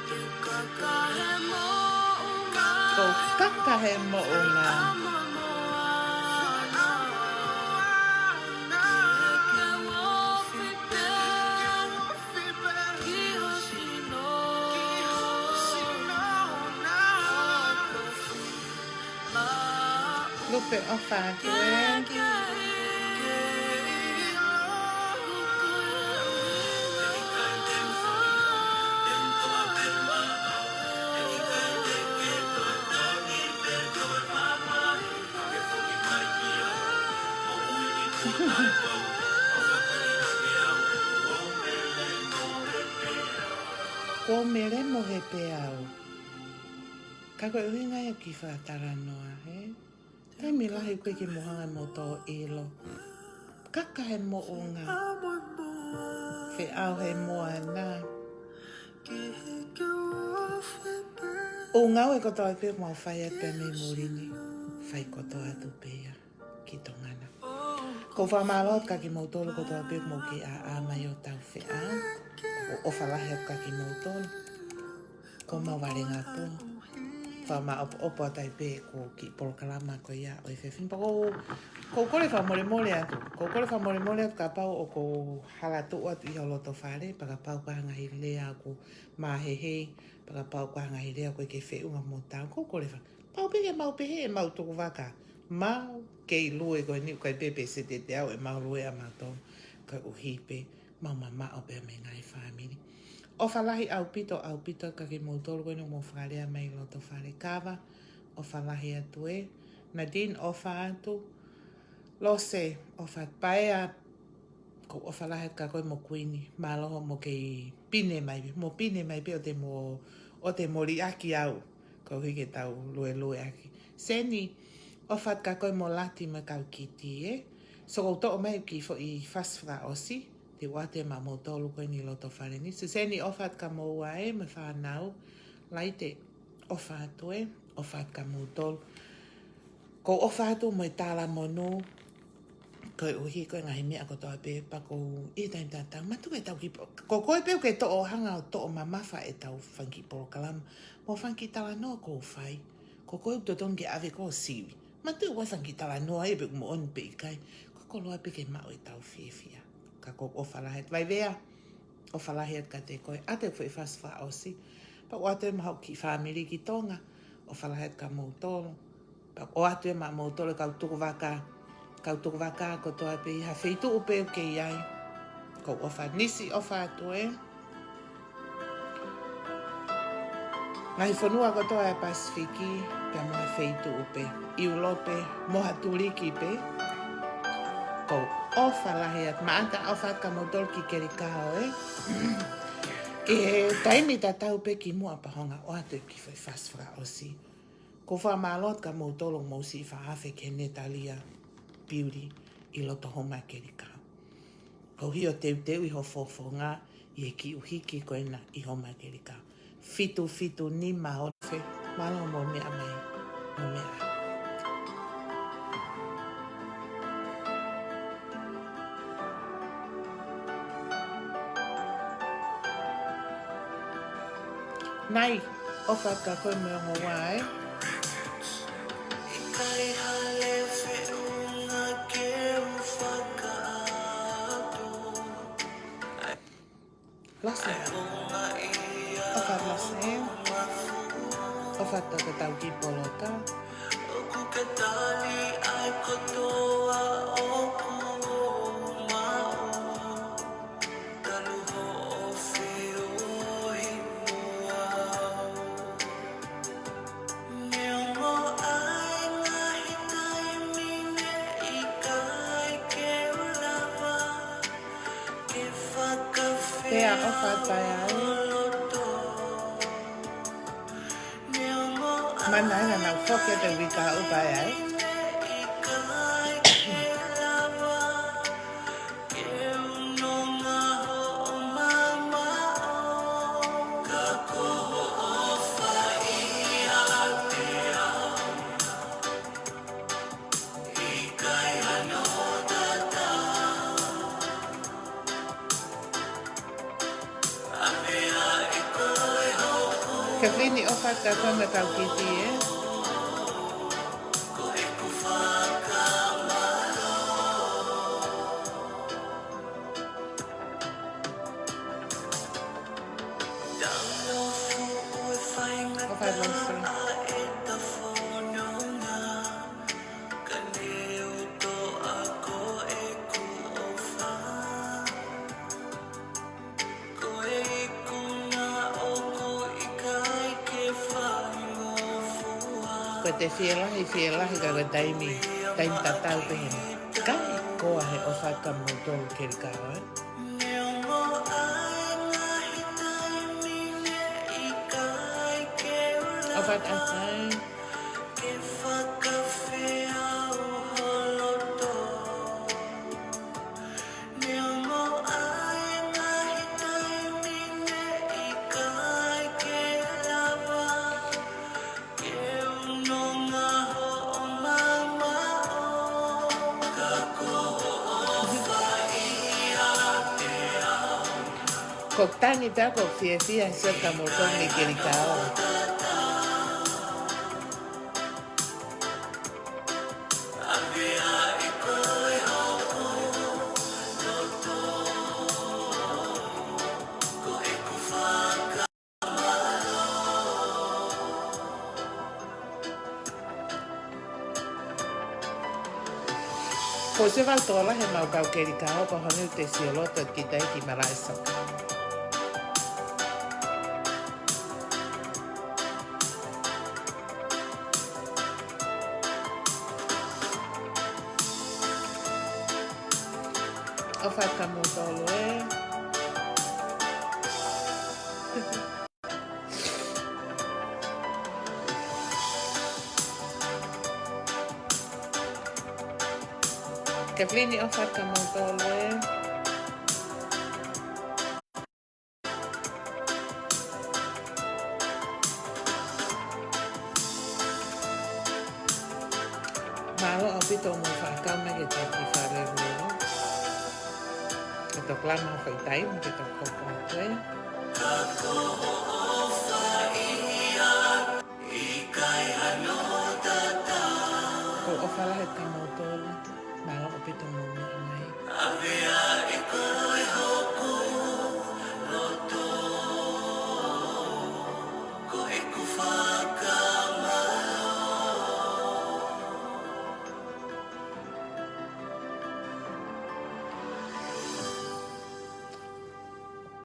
Ke u kaka he moʻunga. Ke u kaka he moʻunga. Ke u ofi pē ki ho sino na. Lupe, ʻofa atu ē. Kuo u melemo he peau. Ka ko e ʻuhinga ia ki he fakatalanoa, ē? Taimi lahi ʻoku ʻikai ke mou hanga ʻe moutolu ʻo ʻilo. Kaka he moʻunga. Feʻao he moana. ʻUhinga ʻoku ʻi ai kotoa pē ʻoku mau fai atu pē mei muli ni. Fai kotoa atu pē ia ki Tonga na. ʻOku ou fakamālō atu kia kimoutolu kotoa pē ʻoku mou kei ʻā mai ʻo tau feʻao. ʻOku ou ʻofa lahi atu kia kimoutolu. Ko mau vale ngā pō. Fakamāʻopoʻopo atu ai pē ʻeku kiʻi polokalama ko ia ʻo e fefine. Pea ʻoku ou, ʻoku ou kole fakamolemole atu. ʻOku ou kole fakamolemole atu kapau ʻoku ou hala tuʻu atu ʻi ho loto fale. Pea kapau ʻoku ʻi ai ha ngaahi lea ʻoku mahehei. Pea kapau ʻoku ʻi ai ha ngaahi lea ʻoku ʻikai ke feʻunga mo taau. ʻOku ou kole faka-, pau pē ke mau pehē ʻemau tukuvaka. Mau kei lue ko eni ʻoku ʻikai pē pe setete au ʻemau lue ʻamautolu. Koeʻuhi pē mau mamaʻo pē mei he ngaahi fāmili. ʻOfa lahi ʻaupito, ʻaupito kia kimoutolu ko eni ʻoku mou fakalea mai loto fale kava. ʻOfa lahi atu ē. Nadine, ʻofa atu. Lose, ʻofa atu. Paea, ʻoku ou ʻofa lahi atu kia koe mo Kuini. Mālō hoʻomou kei pine mai pē. Mou pine mai pē ʻoua te mou, ʻoua te mou liʻaki au. Koeʻuhi ke tau luelueʻaki. Seni, ʻofa atu kia koe mo Lati mo e kau kiti, ē. So ʻoku ou toʻo mai ʻeku kiʻi foʻi fasi fakaʻosi. Te u ʻoatu ia maʻamoutolu ko eni loto fale ni. So Seni, ʻofa atu kia moua ē, mo e fānau. Laite, ʻofa atu ē, ʻofa atu kia moutolu. ʻOku ou ʻofa atu mo e talamonū, koeʻuhi ko e ngaahi meʻa kotoa pē, pea ʻoku ou ʻi he taimi tatau. Mātuʻaki ʻetau kiʻi po-, ko koe pē ʻoku ke toʻo hanga ʻo toʻo mamafa ʻetau fanga kiʻi polokalama. Mo e fanga kiʻi talanoa ʻoku ou fai. Ko koe ʻoku totonu ke ʻave koe ʻo sivi. Mātuʻaki ʻoku ʻi ai e fanga kiʻi talanoa ia pe ʻoku moʻoni pe ʻikai. Ko e koloa pē ke maʻu ʻetau fiefia. Ka ʻoku ou ʻofa lahi atu. Vaivea, ʻofa lahi atu kiate koe. ʻAtu e foʻi fasi fakaʻosi. Pea ʻoatu ia maʻa hoku kiʻi fāmili ki Tonga. ʻOfa lahi atu kia moutolu. Pea ʻoatu ia maʻamoutolu e kau tukuvaka. Kau tukuvaka kotoa pē ʻi ha feituʻu pē ʻoku ke ʻi ai. ʻOku ou ʻofa, Nisi, ʻofa atu ē. Ngaahi fonua kotoa ʻo e Pasifiki. Ka mo ha feituʻu pē, ʻIulope, mo ha tuliki pē. Ko e ʻofa lahi atu, Maʻata, ʻofa atu kimoutolu ki Kelikao, ē. ʻI he taimi tatau pē kimuʻa pea u hanga ʻo ʻoatu e kiʻi foʻi fasi fakaʻosi. Ko e fakamālō atu kimoutolu hoʻomou siʻi fakaafe ki he Netalia Beauty ʻi loto Homa Kelikao. Ko e ʻuhi ʻoku teuteuʻi hoʻo fofonga ʻi he kiʻi ʻuhiki ko ena ʻi Homa Kelikao. Fitu fitu nima o fe. Mālō hoʻomou meʻa mai. Mou meʻa. Nai, ʻofa atu kia koe mo e ongo ua, ē. Lose. ʻOfa atu Lose. ʻOfa atu ki he tau kiʻi polota. Pea ʻofa atu ai. Mana ena na foki atu e uike ʻoku ʻi ai. Kevini, ʻofa atu kia koe mo e kau kiʻi, ē. ʻOfa atu Lose. Ko e te fielahi, fielahi ka ko e taimi, taimi tatau pē heni. Kae ʻoua ʻe ʻofa atu kimoutolu Kelikao, ē. ʻOfa atu ai. Ko e tangi pē ʻoku ou fiefia he sio kimoutolu mei Kelikao. Ko e seven tola he mau kau Kelikao, pea hangē ʻoku te sio loto ki he kiʻi malaʻe soccer. ʻOfa atu kimoutolu, ē. Kevini, ʻofa atu kimoutolu, ē. Mālō ʻaupito hoʻomou fakakau mai ki he taki fale lolo. Ke toki lama fai taimi ke toki hoko atu, ē. Ko e ʻofa lahi atu kimoutolu. Mālō ʻaupito hoʻomou meʻa mai.